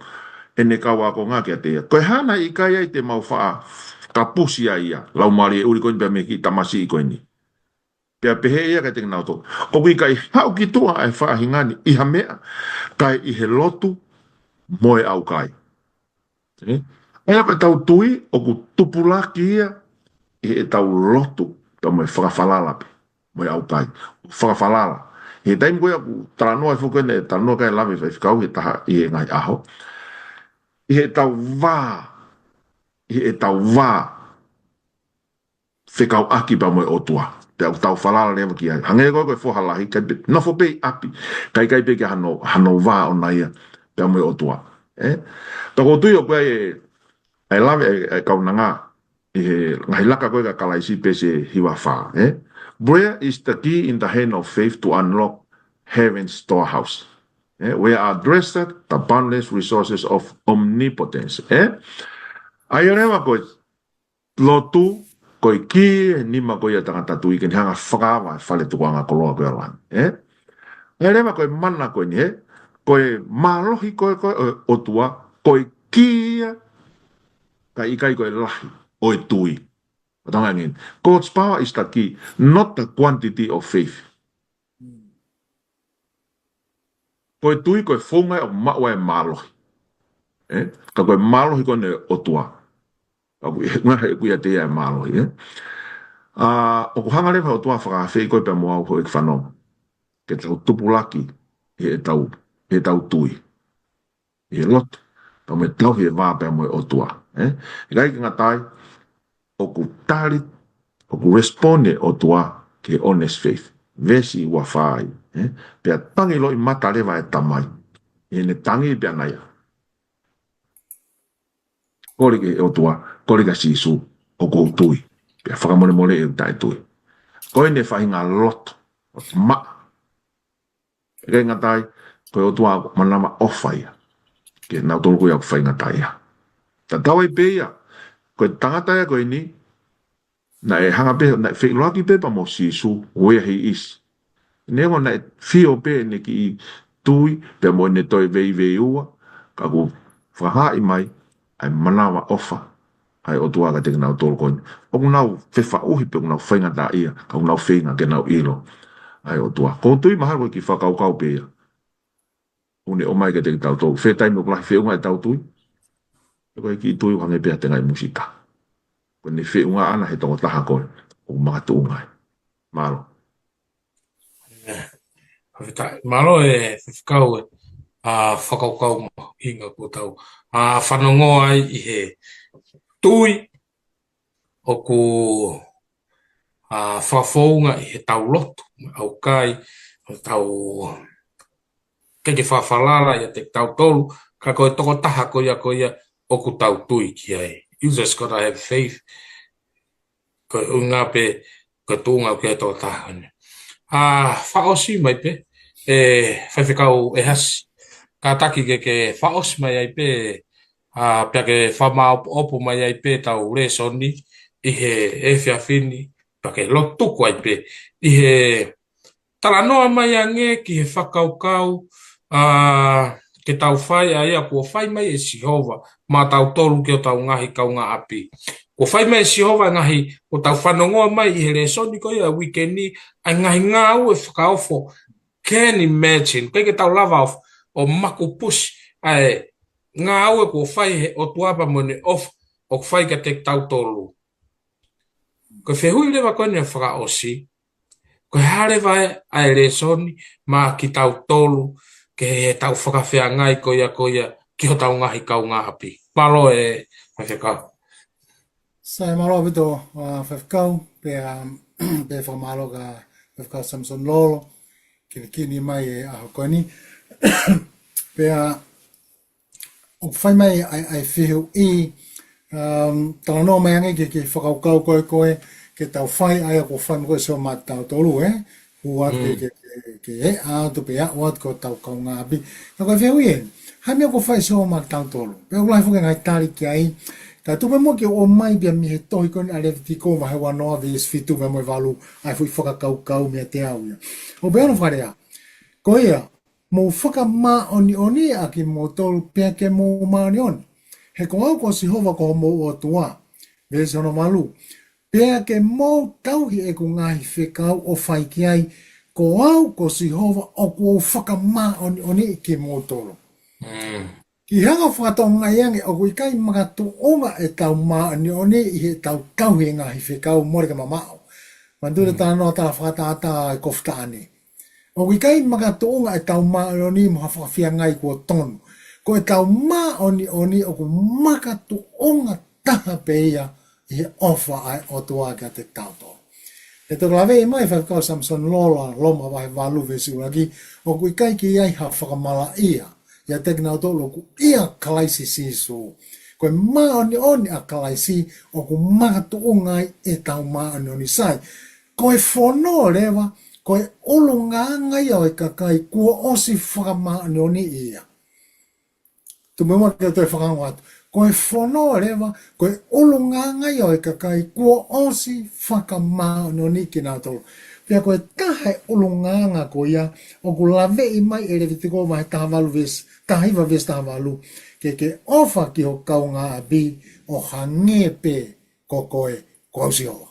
ʻene kau ākonga kiate ia, ko e hā naʻe ʻikai ai te mau faʻa kapusi ai ia, laumālie ʻuli ko eni pea mei he kiʻi tamasiʻi ko eni. Pea pehē ia kiate kinautolu, ʻoku ʻikai haʻu ki tuʻa ʻa e faʻahinga ni ʻi ha meʻa, kae ʻi he lotu mo e ʻaukai. ʻE? ʻA ia ko ʻetau tui ʻoku tupulaki ia ʻi heʻetau lotu, pea mo e fakafalala pē, mo e ʻaukai. Fakafalala. ʻI he taimi ko ia ʻoku talanoa ai foki ʻene talanoa ki ai e lave faifekau he taha ʻi he ngaahi ʻaho. ʻI heʻetau vā, ʻi heʻetau vā fekauʻaki pea mo e ʻOtua. Pea ʻoku tau falala leva ki ai. Hangē ko e, ko e foha lahi, ʻikai pē, nofo pē ʻi ʻapi, ʻikai, ʻikai pē ke ʻi ai hano, hano vā ʻoʻona ia pea mo e ʻOtua. ʻE? Pea ʻoku ou tui ʻoku ʻi ai e, e lave e, e kaunanga ʻi he ngaahi laka ko ē ʻa Kalaisi, peesi hiva fā, ʻe? Prayer is the key in the hand of faith to unlock heaven's storehouse. ʻE? Where are treasured the boundless resources of omnipotence. ʻE? ʻA ia leva ko e lotu, ko e kī he nima ko ia ʻo e tangata tui ke ne hanga ʻo fakaava e fale tukuʻanga koloa ko ia ʻo langi. ʻE? ʻA ia leva ko e mana ko eni, ʻe? Ko e mālohi ko ē ko ē ʻo e ʻOtua, ko e kī ia, kae ʻikai ko e lahi ʻo e tui. ʻOku tau ngāngin. God's power is the key, not the quantity of faith. Ko e tui, ko e founga ia ʻoku maʻu ai e mālohi. Ē? Ka ko e mālohi ko eni ʻo e ʻOtua. ʻOku ʻi he, ʻuhinga he ʻoku ʻiate ia e mālohi, ē? ʻA, ʻoku hanga leva ʻe he ʻOtua ʻo fakaafeʻi koe pea mo au, houʻeiki fanongo, ke tau tupulaki ʻi heʻetau, ʻi heʻetau tui, ʻi he lotu, pea mo e tauhi e vā pea mo e ʻOtua, ē? ʻIkai ke ngata ai, ʻoku tali, ʻoku respond e ʻOtua ki he honest faith. Veesi ua fā, ē? Pea tangi loʻimata leva e tamai, ʻi heʻene tangi pē ʻana ia, kole ki he ʻOtua, kole kia Sīsū, ʻoku ou tui. Pea fakamolemoleʻi ʻeku taʻetui. Ko ʻene faʻahinga lotu, ʻo maʻa. ʻIkai ngata ai, ko e ʻOtua ʻoku manavaʻofa ia kia nautolu ko ia ʻoku faingataʻaʻia. Tatau ai pē ia, ko e tangata ia ko eni, naʻe hanga pē, naʻe feʻiloaki pē pea mo Sīsū, where he is. Neongo naʻe fio pē ʻene kiʻi tui, pea mo ʻene toe veiveiua, ka kuo fakahaaʻi mai ʻa e manavaʻofa ʻa e ʻOtua kiate kinautolu ko eni ʻoku nau fefaʻuhi pe ʻoku nau faingataʻaʻia, ka ʻoku nau feinga ke nau ʻilo ʻa e ʻOtua. ʻOku ou tui mahalo ko e kiʻi fakakaukau pē ia ʻoku ne ʻomai kiate kitautolu. Fē taimi ʻoku lahi feʻunga ʻetau tui? Ko e kiʻi tui ʻoku hangē pē ha tengaʻi musita. Ko ʻene feʻunga ʻana he tokotaha ko ē ʻoku makatuʻunga ai. Mālō. ʻIo. Fakafetaʻi. Mālō e faifekau e, ʻa, fakakaukau mahuʻinga kuo tau, ʻa, fanongo ai ʻi he tui ʻoku, ʻa, fakafounga ʻi heʻetau lotu, ʻaukai, ʻetau, ʻikai ke fakafalala ʻiate kitautolu, ka ko e tokotaha ko ia ko ia ʻoku tau tui ki ai. You just gotta have faith. Ko e ʻuhinga pē, ko e tuʻunga ʻoku ʻi ai e tokotaha ʻana. ʻA, fakaʻosi mai pē, ē, faifekau ʻEhasi, kātaki ke, ke fakaʻosi mai ai pē, ʻa, pea ke fakamāopoopo mai ai pē ʻetau lēsoni ʻi he efiafi ni, pea ke lotu tuku ai pē ʻi he talanoa mai ange ki he fakakaukau, ʻa, ke tau fai ʻa ia kuo fai mai ʻe Sihova maʻatautolu ki hotau ngaahi kaungāʻapi. Kuo fai mai ʻe Sihova e ngaahi, kuo tau fanongoa mai ʻi he lēsoni ko ia uike ni, ʻa e ngaahi ngāue fakaofo. Can imagine, ʻikai ke tau lava ʻo, ʻo makupusi ʻa e ngāue kuo fai ʻe he ʻOtua pea mo ʻene ʻofa ʻoku fai kiate kitautolu. Ko e fehuʻi leva ko eni ʻa e fakaʻosi, ko e hā leva ʻa e lēsoni maʻa kitautolu, ke he tau fakafeangai ko ia ko ia ki hotau ngaahi kaungāʻapi. Mālō e faifekau. Sai, mālō ʻaupito, ʻa, faifekau, pea, pea fakamālō kia faifekau Samson Lolo, kinikini mai e ʻaho ko eni. Pea, ʻoku fai mai ʻa e, ʻa e fehuʻi, um, talanoa mai ange ki he, ki he fakakaukau ko ē ko ē, ke tau fai ʻa ia kuo fai mai ko ē ʻe Sihova maʻatautolu, ē? Hū atu ke, ke, ke, ke ʻea atu pe aʻu atu ki hotau kaungāʻapi. Ka ko e fehuʻi ē, hā e meʻa kuo fai ʻe Sihova maʻatautolu? Pea ʻoku lahi foki e ngaahi tali ki ai, ka tuku pē muʻa ke u ʻomai pē ia mei he tohi ko eni ʻa Levitiko vahe uanoa veesi fitu pea mo e valu, ʻa e foʻi fakakaukau meiate au ia. ʻOku pehē hono fakalea: Ko ia, mou fakamāʻoniʻoniʻi ʻa kimoutolu pea ke mou māʻoniʻoni, he ko au ko Sihova ko homou ʻOtua. Veesi hono valu: Pea ke mou tauhi ʻeku ngaahi fekau ʻo fai ki ai, ko au ko Sihova ʻoku ou fakamāʻoniʻoniʻi kimoutolu. Mm. Kiʻi hanga ʻo fakatokangaʻi ange, ʻoku ʻikai makatuʻunga ʻetau māʻoniʻoni ʻi heʻetau tauhi e ngaahi fekau, mole ke mamaʻo. Manatuʻi e talanoa tā fakatātā e kofu taʻane. ʻOku ʻikai makatuʻunga ʻetau māʻoniʻoni mo ha fakafeangai kuo tonu. Ko ʻetau māʻoniʻoni ʻoku makatuʻunga taha pē ia ʻi he ʻofa ʻa e ʻOtua kiate kitautolu. ʻE toki laveʻi mai ʻe faifekau Samson Lolo ʻa Loma vahe valu veesi ʻuluaki, ʻoku ʻikai ke ʻi ai ha fakamalaʻia ʻiate kinautolu ʻoku ʻia Kalaisi Sīsū. Ko e māʻoniʻoni ʻa Kalaisi ʻoku makatuʻunga ai ʻetau māʻoniʻoni. Sai, ko e fono leva, ko e ʻulungaanga ia ʻo e kakai kuo ʻosi fakamāʻoniʻoniʻi ia. Tuku muʻa ke u toe fakaongo atu. Ko e fono leva, ko e ʻulungaanga ia ʻo e kakai kuo ʻosi fakamāʻoniʻoniʻi kinautolu. Pea ko e taha e ʻulungaanga ko ia, ʻoku laveʻi mai ʻe Levitiko vahe taha valu veesi, taha hiva veesi taha valu, ke ke ʻofa ki ho kaungāʻapi ʻo hangē pē ko koe, ko au Sihova.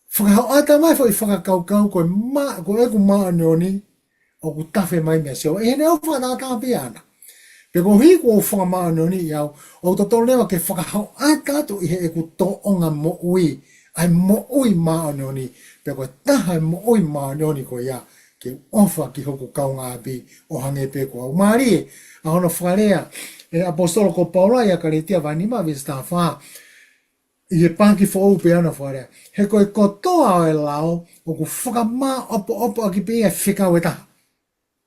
Fakahoʻata mai foʻi fakakaukau ko e mā-, ko ʻeku māʻoniʻoni, ʻoku tafe mai mei a Sihova. ʻI heʻene ʻofa ʻataʻatā pē ʻaʻana. Pea koeʻuhi kuo u fakamāʻoniʻoniʻi au, ʻoku totonu leva ke fakahoʻata atu ʻi heʻeku tōʻonga moʻui ʻa e moʻui māʻoniʻoni. Pea ko e taha e moʻui māʻoniʻoni ko ia, ke u ʻofa ki hoku kaungāʻapi ʻo hangē pē ko au. Mālie ʻa hono fakalea ʻe he ʻaposetolo ko Paula ʻia Kalētia vahe nima veesi taha fā, ʻi he paaki foʻou pē ʻa hono fakalea: He ko e kotoa ʻo e lao ʻoku fakamāʻopoʻopo ʻaki pē ia e fekau ʻe taha,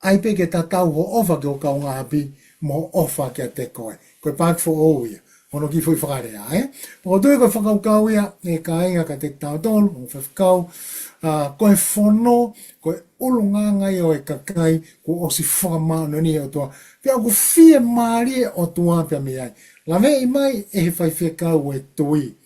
ʻa ia pē ke tatau hoʻo ʻofa ki ho kaungāʻapi mo hoʻo ʻofa kiate koe. Ko e paaki foʻou ia hono kiʻi foʻi fakalea, ē? Pea ʻoku ou tui ko e fakakaukau ia, ʻe kāinga, kiate kitautolu, ʻo fakakaukau, ʻa, ko e fono, ko e ʻulungaanga ia ʻo e kakai kuo ʻosi fakamāʻoniʻoniʻi ʻe he ʻOtua. Pea ʻoku fiemālie ʻa e ʻOtua pea mei ai. Laveʻi mai ʻe he faifekau e tui.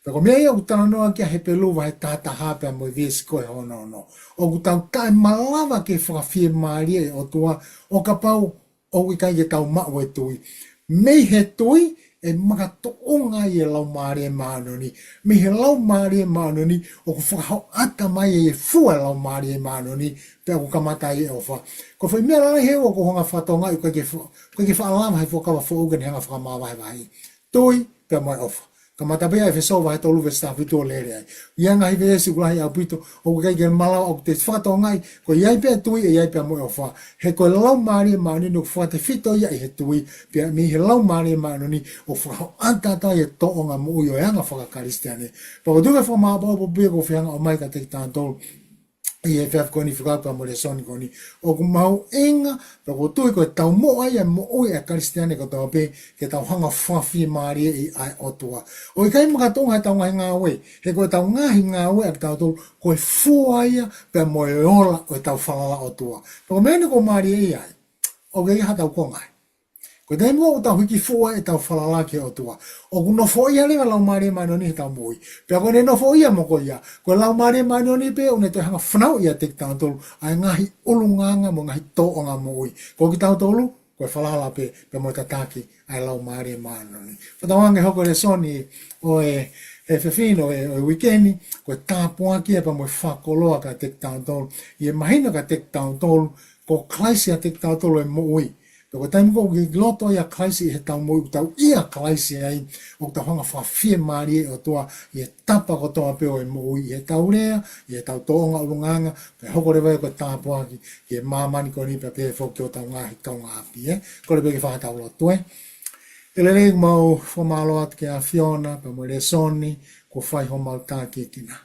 Pea ko e meʻa ia ʻoku talanoa ki ai ʻa Hepelū vahe taha taha pea mo e veesi ko hono ono. ʻOku tau taʻemalava ke fakafiemālie ʻa e ʻOtua ʻo kapau ʻoku ʻikai ke tau maʻu e tui. Mei he tui ʻe makatuʻunga ai e Laumālie Māʻoniʻoni. Mei he Laumālie Māʻoniʻoni ʻoku fakahoʻata mai e fua e Laumālie Māʻoniʻoni, pea ʻoku kamata ai e ʻofa. Ko e foʻi meʻa lalahi ʻe ua ʻoku ou hanga ʻo fakatokangaʻi ʻoku ʻikai ke fa-, ʻoku ʻikai ke faʻa lava ʻe he Fuakava Foʻou ke ne hanga ʻo fakamavahevaheʻi. Tui pea mo e ʻofa. Kamata pē ʻa ʻEfesō vahe tolu veesi taha fitu ʻo lele ai. ʻI ai e ngaahi veesi ʻoku lahi ʻaupito, ʻoku ʻikai ke malava, ʻoku te fakatokangaʻi, ko e ʻi ai pē tui, ʻe ʻi ai pē mo e ʻofa. He ko e Laumālie Māʻoniʻoni ʻoku fakatefito ia ʻi he tui, pea mei he Laumālie Māʻoniʻoni ʻoku fakahoʻata atu ai e tōʻonga moʻui ʻo e anga faka-Kalisitiane. Pea ʻoku ou tui ko e fakamāʻopoʻopo pē ʻoku ou fie hanga ʻo ʻomai kiate kitautolu ʻi he efiafi ko eni, fekauʻaki pea mo e lēsoni ko eni. ʻOku mahuʻinga, pea ʻoku ou tui ko e taumuʻa ia e moʻui ʻa e Kalisitiane kotoa pē, ke tau hanga ʻo fakafiemālieʻi ʻa e ʻOtua. ʻOku ʻikai makatuʻunga heʻetau ngaahi ngāue, he ko ʻetau ngaahi ngāue ʻa kitautolu, ko e fua ia pea mo e ola ʻo ʻetau falala ʻOtua. Pea ko e meʻa eni ʻoku mālie ai, ʻoku ʻikai haʻatau konga ai. Ko e taimi ʻoku tau hiki fua ʻetau falala ki he ʻOtua, ʻoku nofoʻia leva e Laumālie Māʻoniʻoni heʻetau moʻui. Pea ko ʻene nofoʻia mo ko ia, ko e Laumālie Māʻoniʻoni pē ʻoku ne toe hanga ʻo fanauʻi ʻiate kitautolu ʻa e ngaahi ʻulungaanga mo e ngaahi tōʻonga moʻui. Ko kitautolu, ko e falala pē, pea mo e tataki ʻa e Laumālie Māʻoniʻoni. Fakatauange hoko e lēsoni ʻo e, e efiafi ni ʻo e, ʻo e uike ni, ko e tāpuaki ia pea mo e fakakoloa kiate kitautolu. ʻI he mahino kiate kitautolu, ko Kalaisi ʻiate kitautolu e moʻui. Pea ko e taimi ʻoku ke loto ai ʻia Kalaisi ʻi heʻetau moʻui, ʻoku tau ʻia Kalaisi ai, ʻoku tau hanga ʻo fakafiemālieʻi e ʻOtua ʻi he tapa kotoa pē ʻo e moʻui, ʻi heʻetau lea, ʻi heʻetau tōʻonga ʻulungaanga, pea hoko leva ia ko e tāpuaki ki he māmani ko eni pea pehē foki ki hotau ngaahi kaungāʻapi, ē. Kole pē ke fai haʻatau lotu, ē. ʻE lelei, ʻoku mau fakamālō atu ki he ʻAfiona pea mo e lēsoni kuo fai homau tākiekina.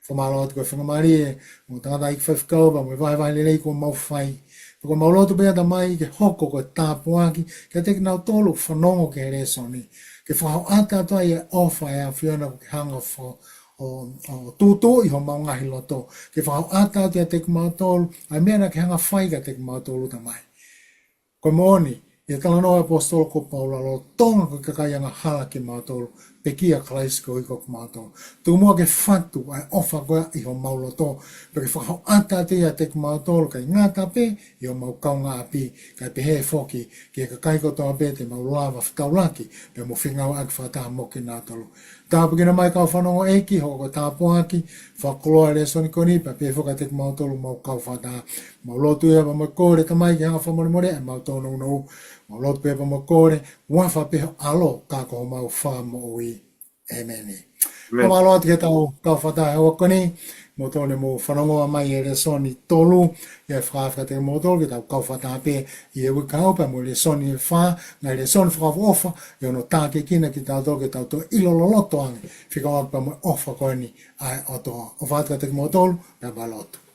Fakamālō atu ko e faingamālie ʻo e tangataʻeiki faifekau pea mo e vahevahe lelei kuo mau fai. Pea ʻoku mau lotu pē, Tamai, ke hoko ko e tāpuaki kiate kinautolu ʻoku fanongo ki he lēsoni. Ke fakahoʻata atu ai e ʻofa ʻa e ʻAfiona ʻoku ke hanga ʻo fa-, ʻo, ʻo tūtuuʻi homau ngaahi loto. Ke fakahoʻata atu ʻiate kimautolu ʻa e meʻa naʻa ke hanga ʻo fai kiate kimautolu, Tamai. Ko e moʻoni, ʻi he talanoa ʻa e ʻaposetolo ko Paula, lolotonga ko e kakai angahala kimautolu, pekia ʻa Kalaisi koeʻuhi ko kimautolu. Tuku muʻa ke fatu ʻa e ʻofa ko ia ʻi homau loto, pea ke fakahoʻata atu ʻiate kimautolu, ʻikai ngata pē ʻi homau kaungāʻapi, kae pehē foki ki he kakai kotoa pē te mau lava ʻo fetaulaki pea mo fengāueʻaki fakataha mo kinautolu. Tāpuekina mai e kau fanongo, ʻEiki, hoko ko e tāpuaki, fakakoloa e lēsoni ko eni, pea pehē foki kiate kimautolu ʻoku mau kau fakataha. Mau lotu ia pea mo e kole, Tamai, ke hanga ʻo fakamolemoleʻi ʻemau tōnounou. Mau lotu pē pea mo e kole, huafa pē ho ʻAlo, ka ko homau Fakamoʻui. ʻĒmeni. ʻĒmeni. Fakamālō atu ki heʻetau kau fakataha he houa ko eni, mo tone mo fanongoa mai e lēsoni tolu, ʻi he fakaafe kiate kimoutolu ke tau kau fakataha pē ʻi he uike kahaʻu pea mo e lēsoni ʻe fā, ngaahi lēsoni fakaʻofoʻofa, ʻi hono tākiekina kitautolu ke tau toe ʻilo loloto ange, fekauʻaki pea mo e ʻofa ko eni ʻa e ʻOtua. ʻOfa atu kiate kimoutolu, pea mau lotu.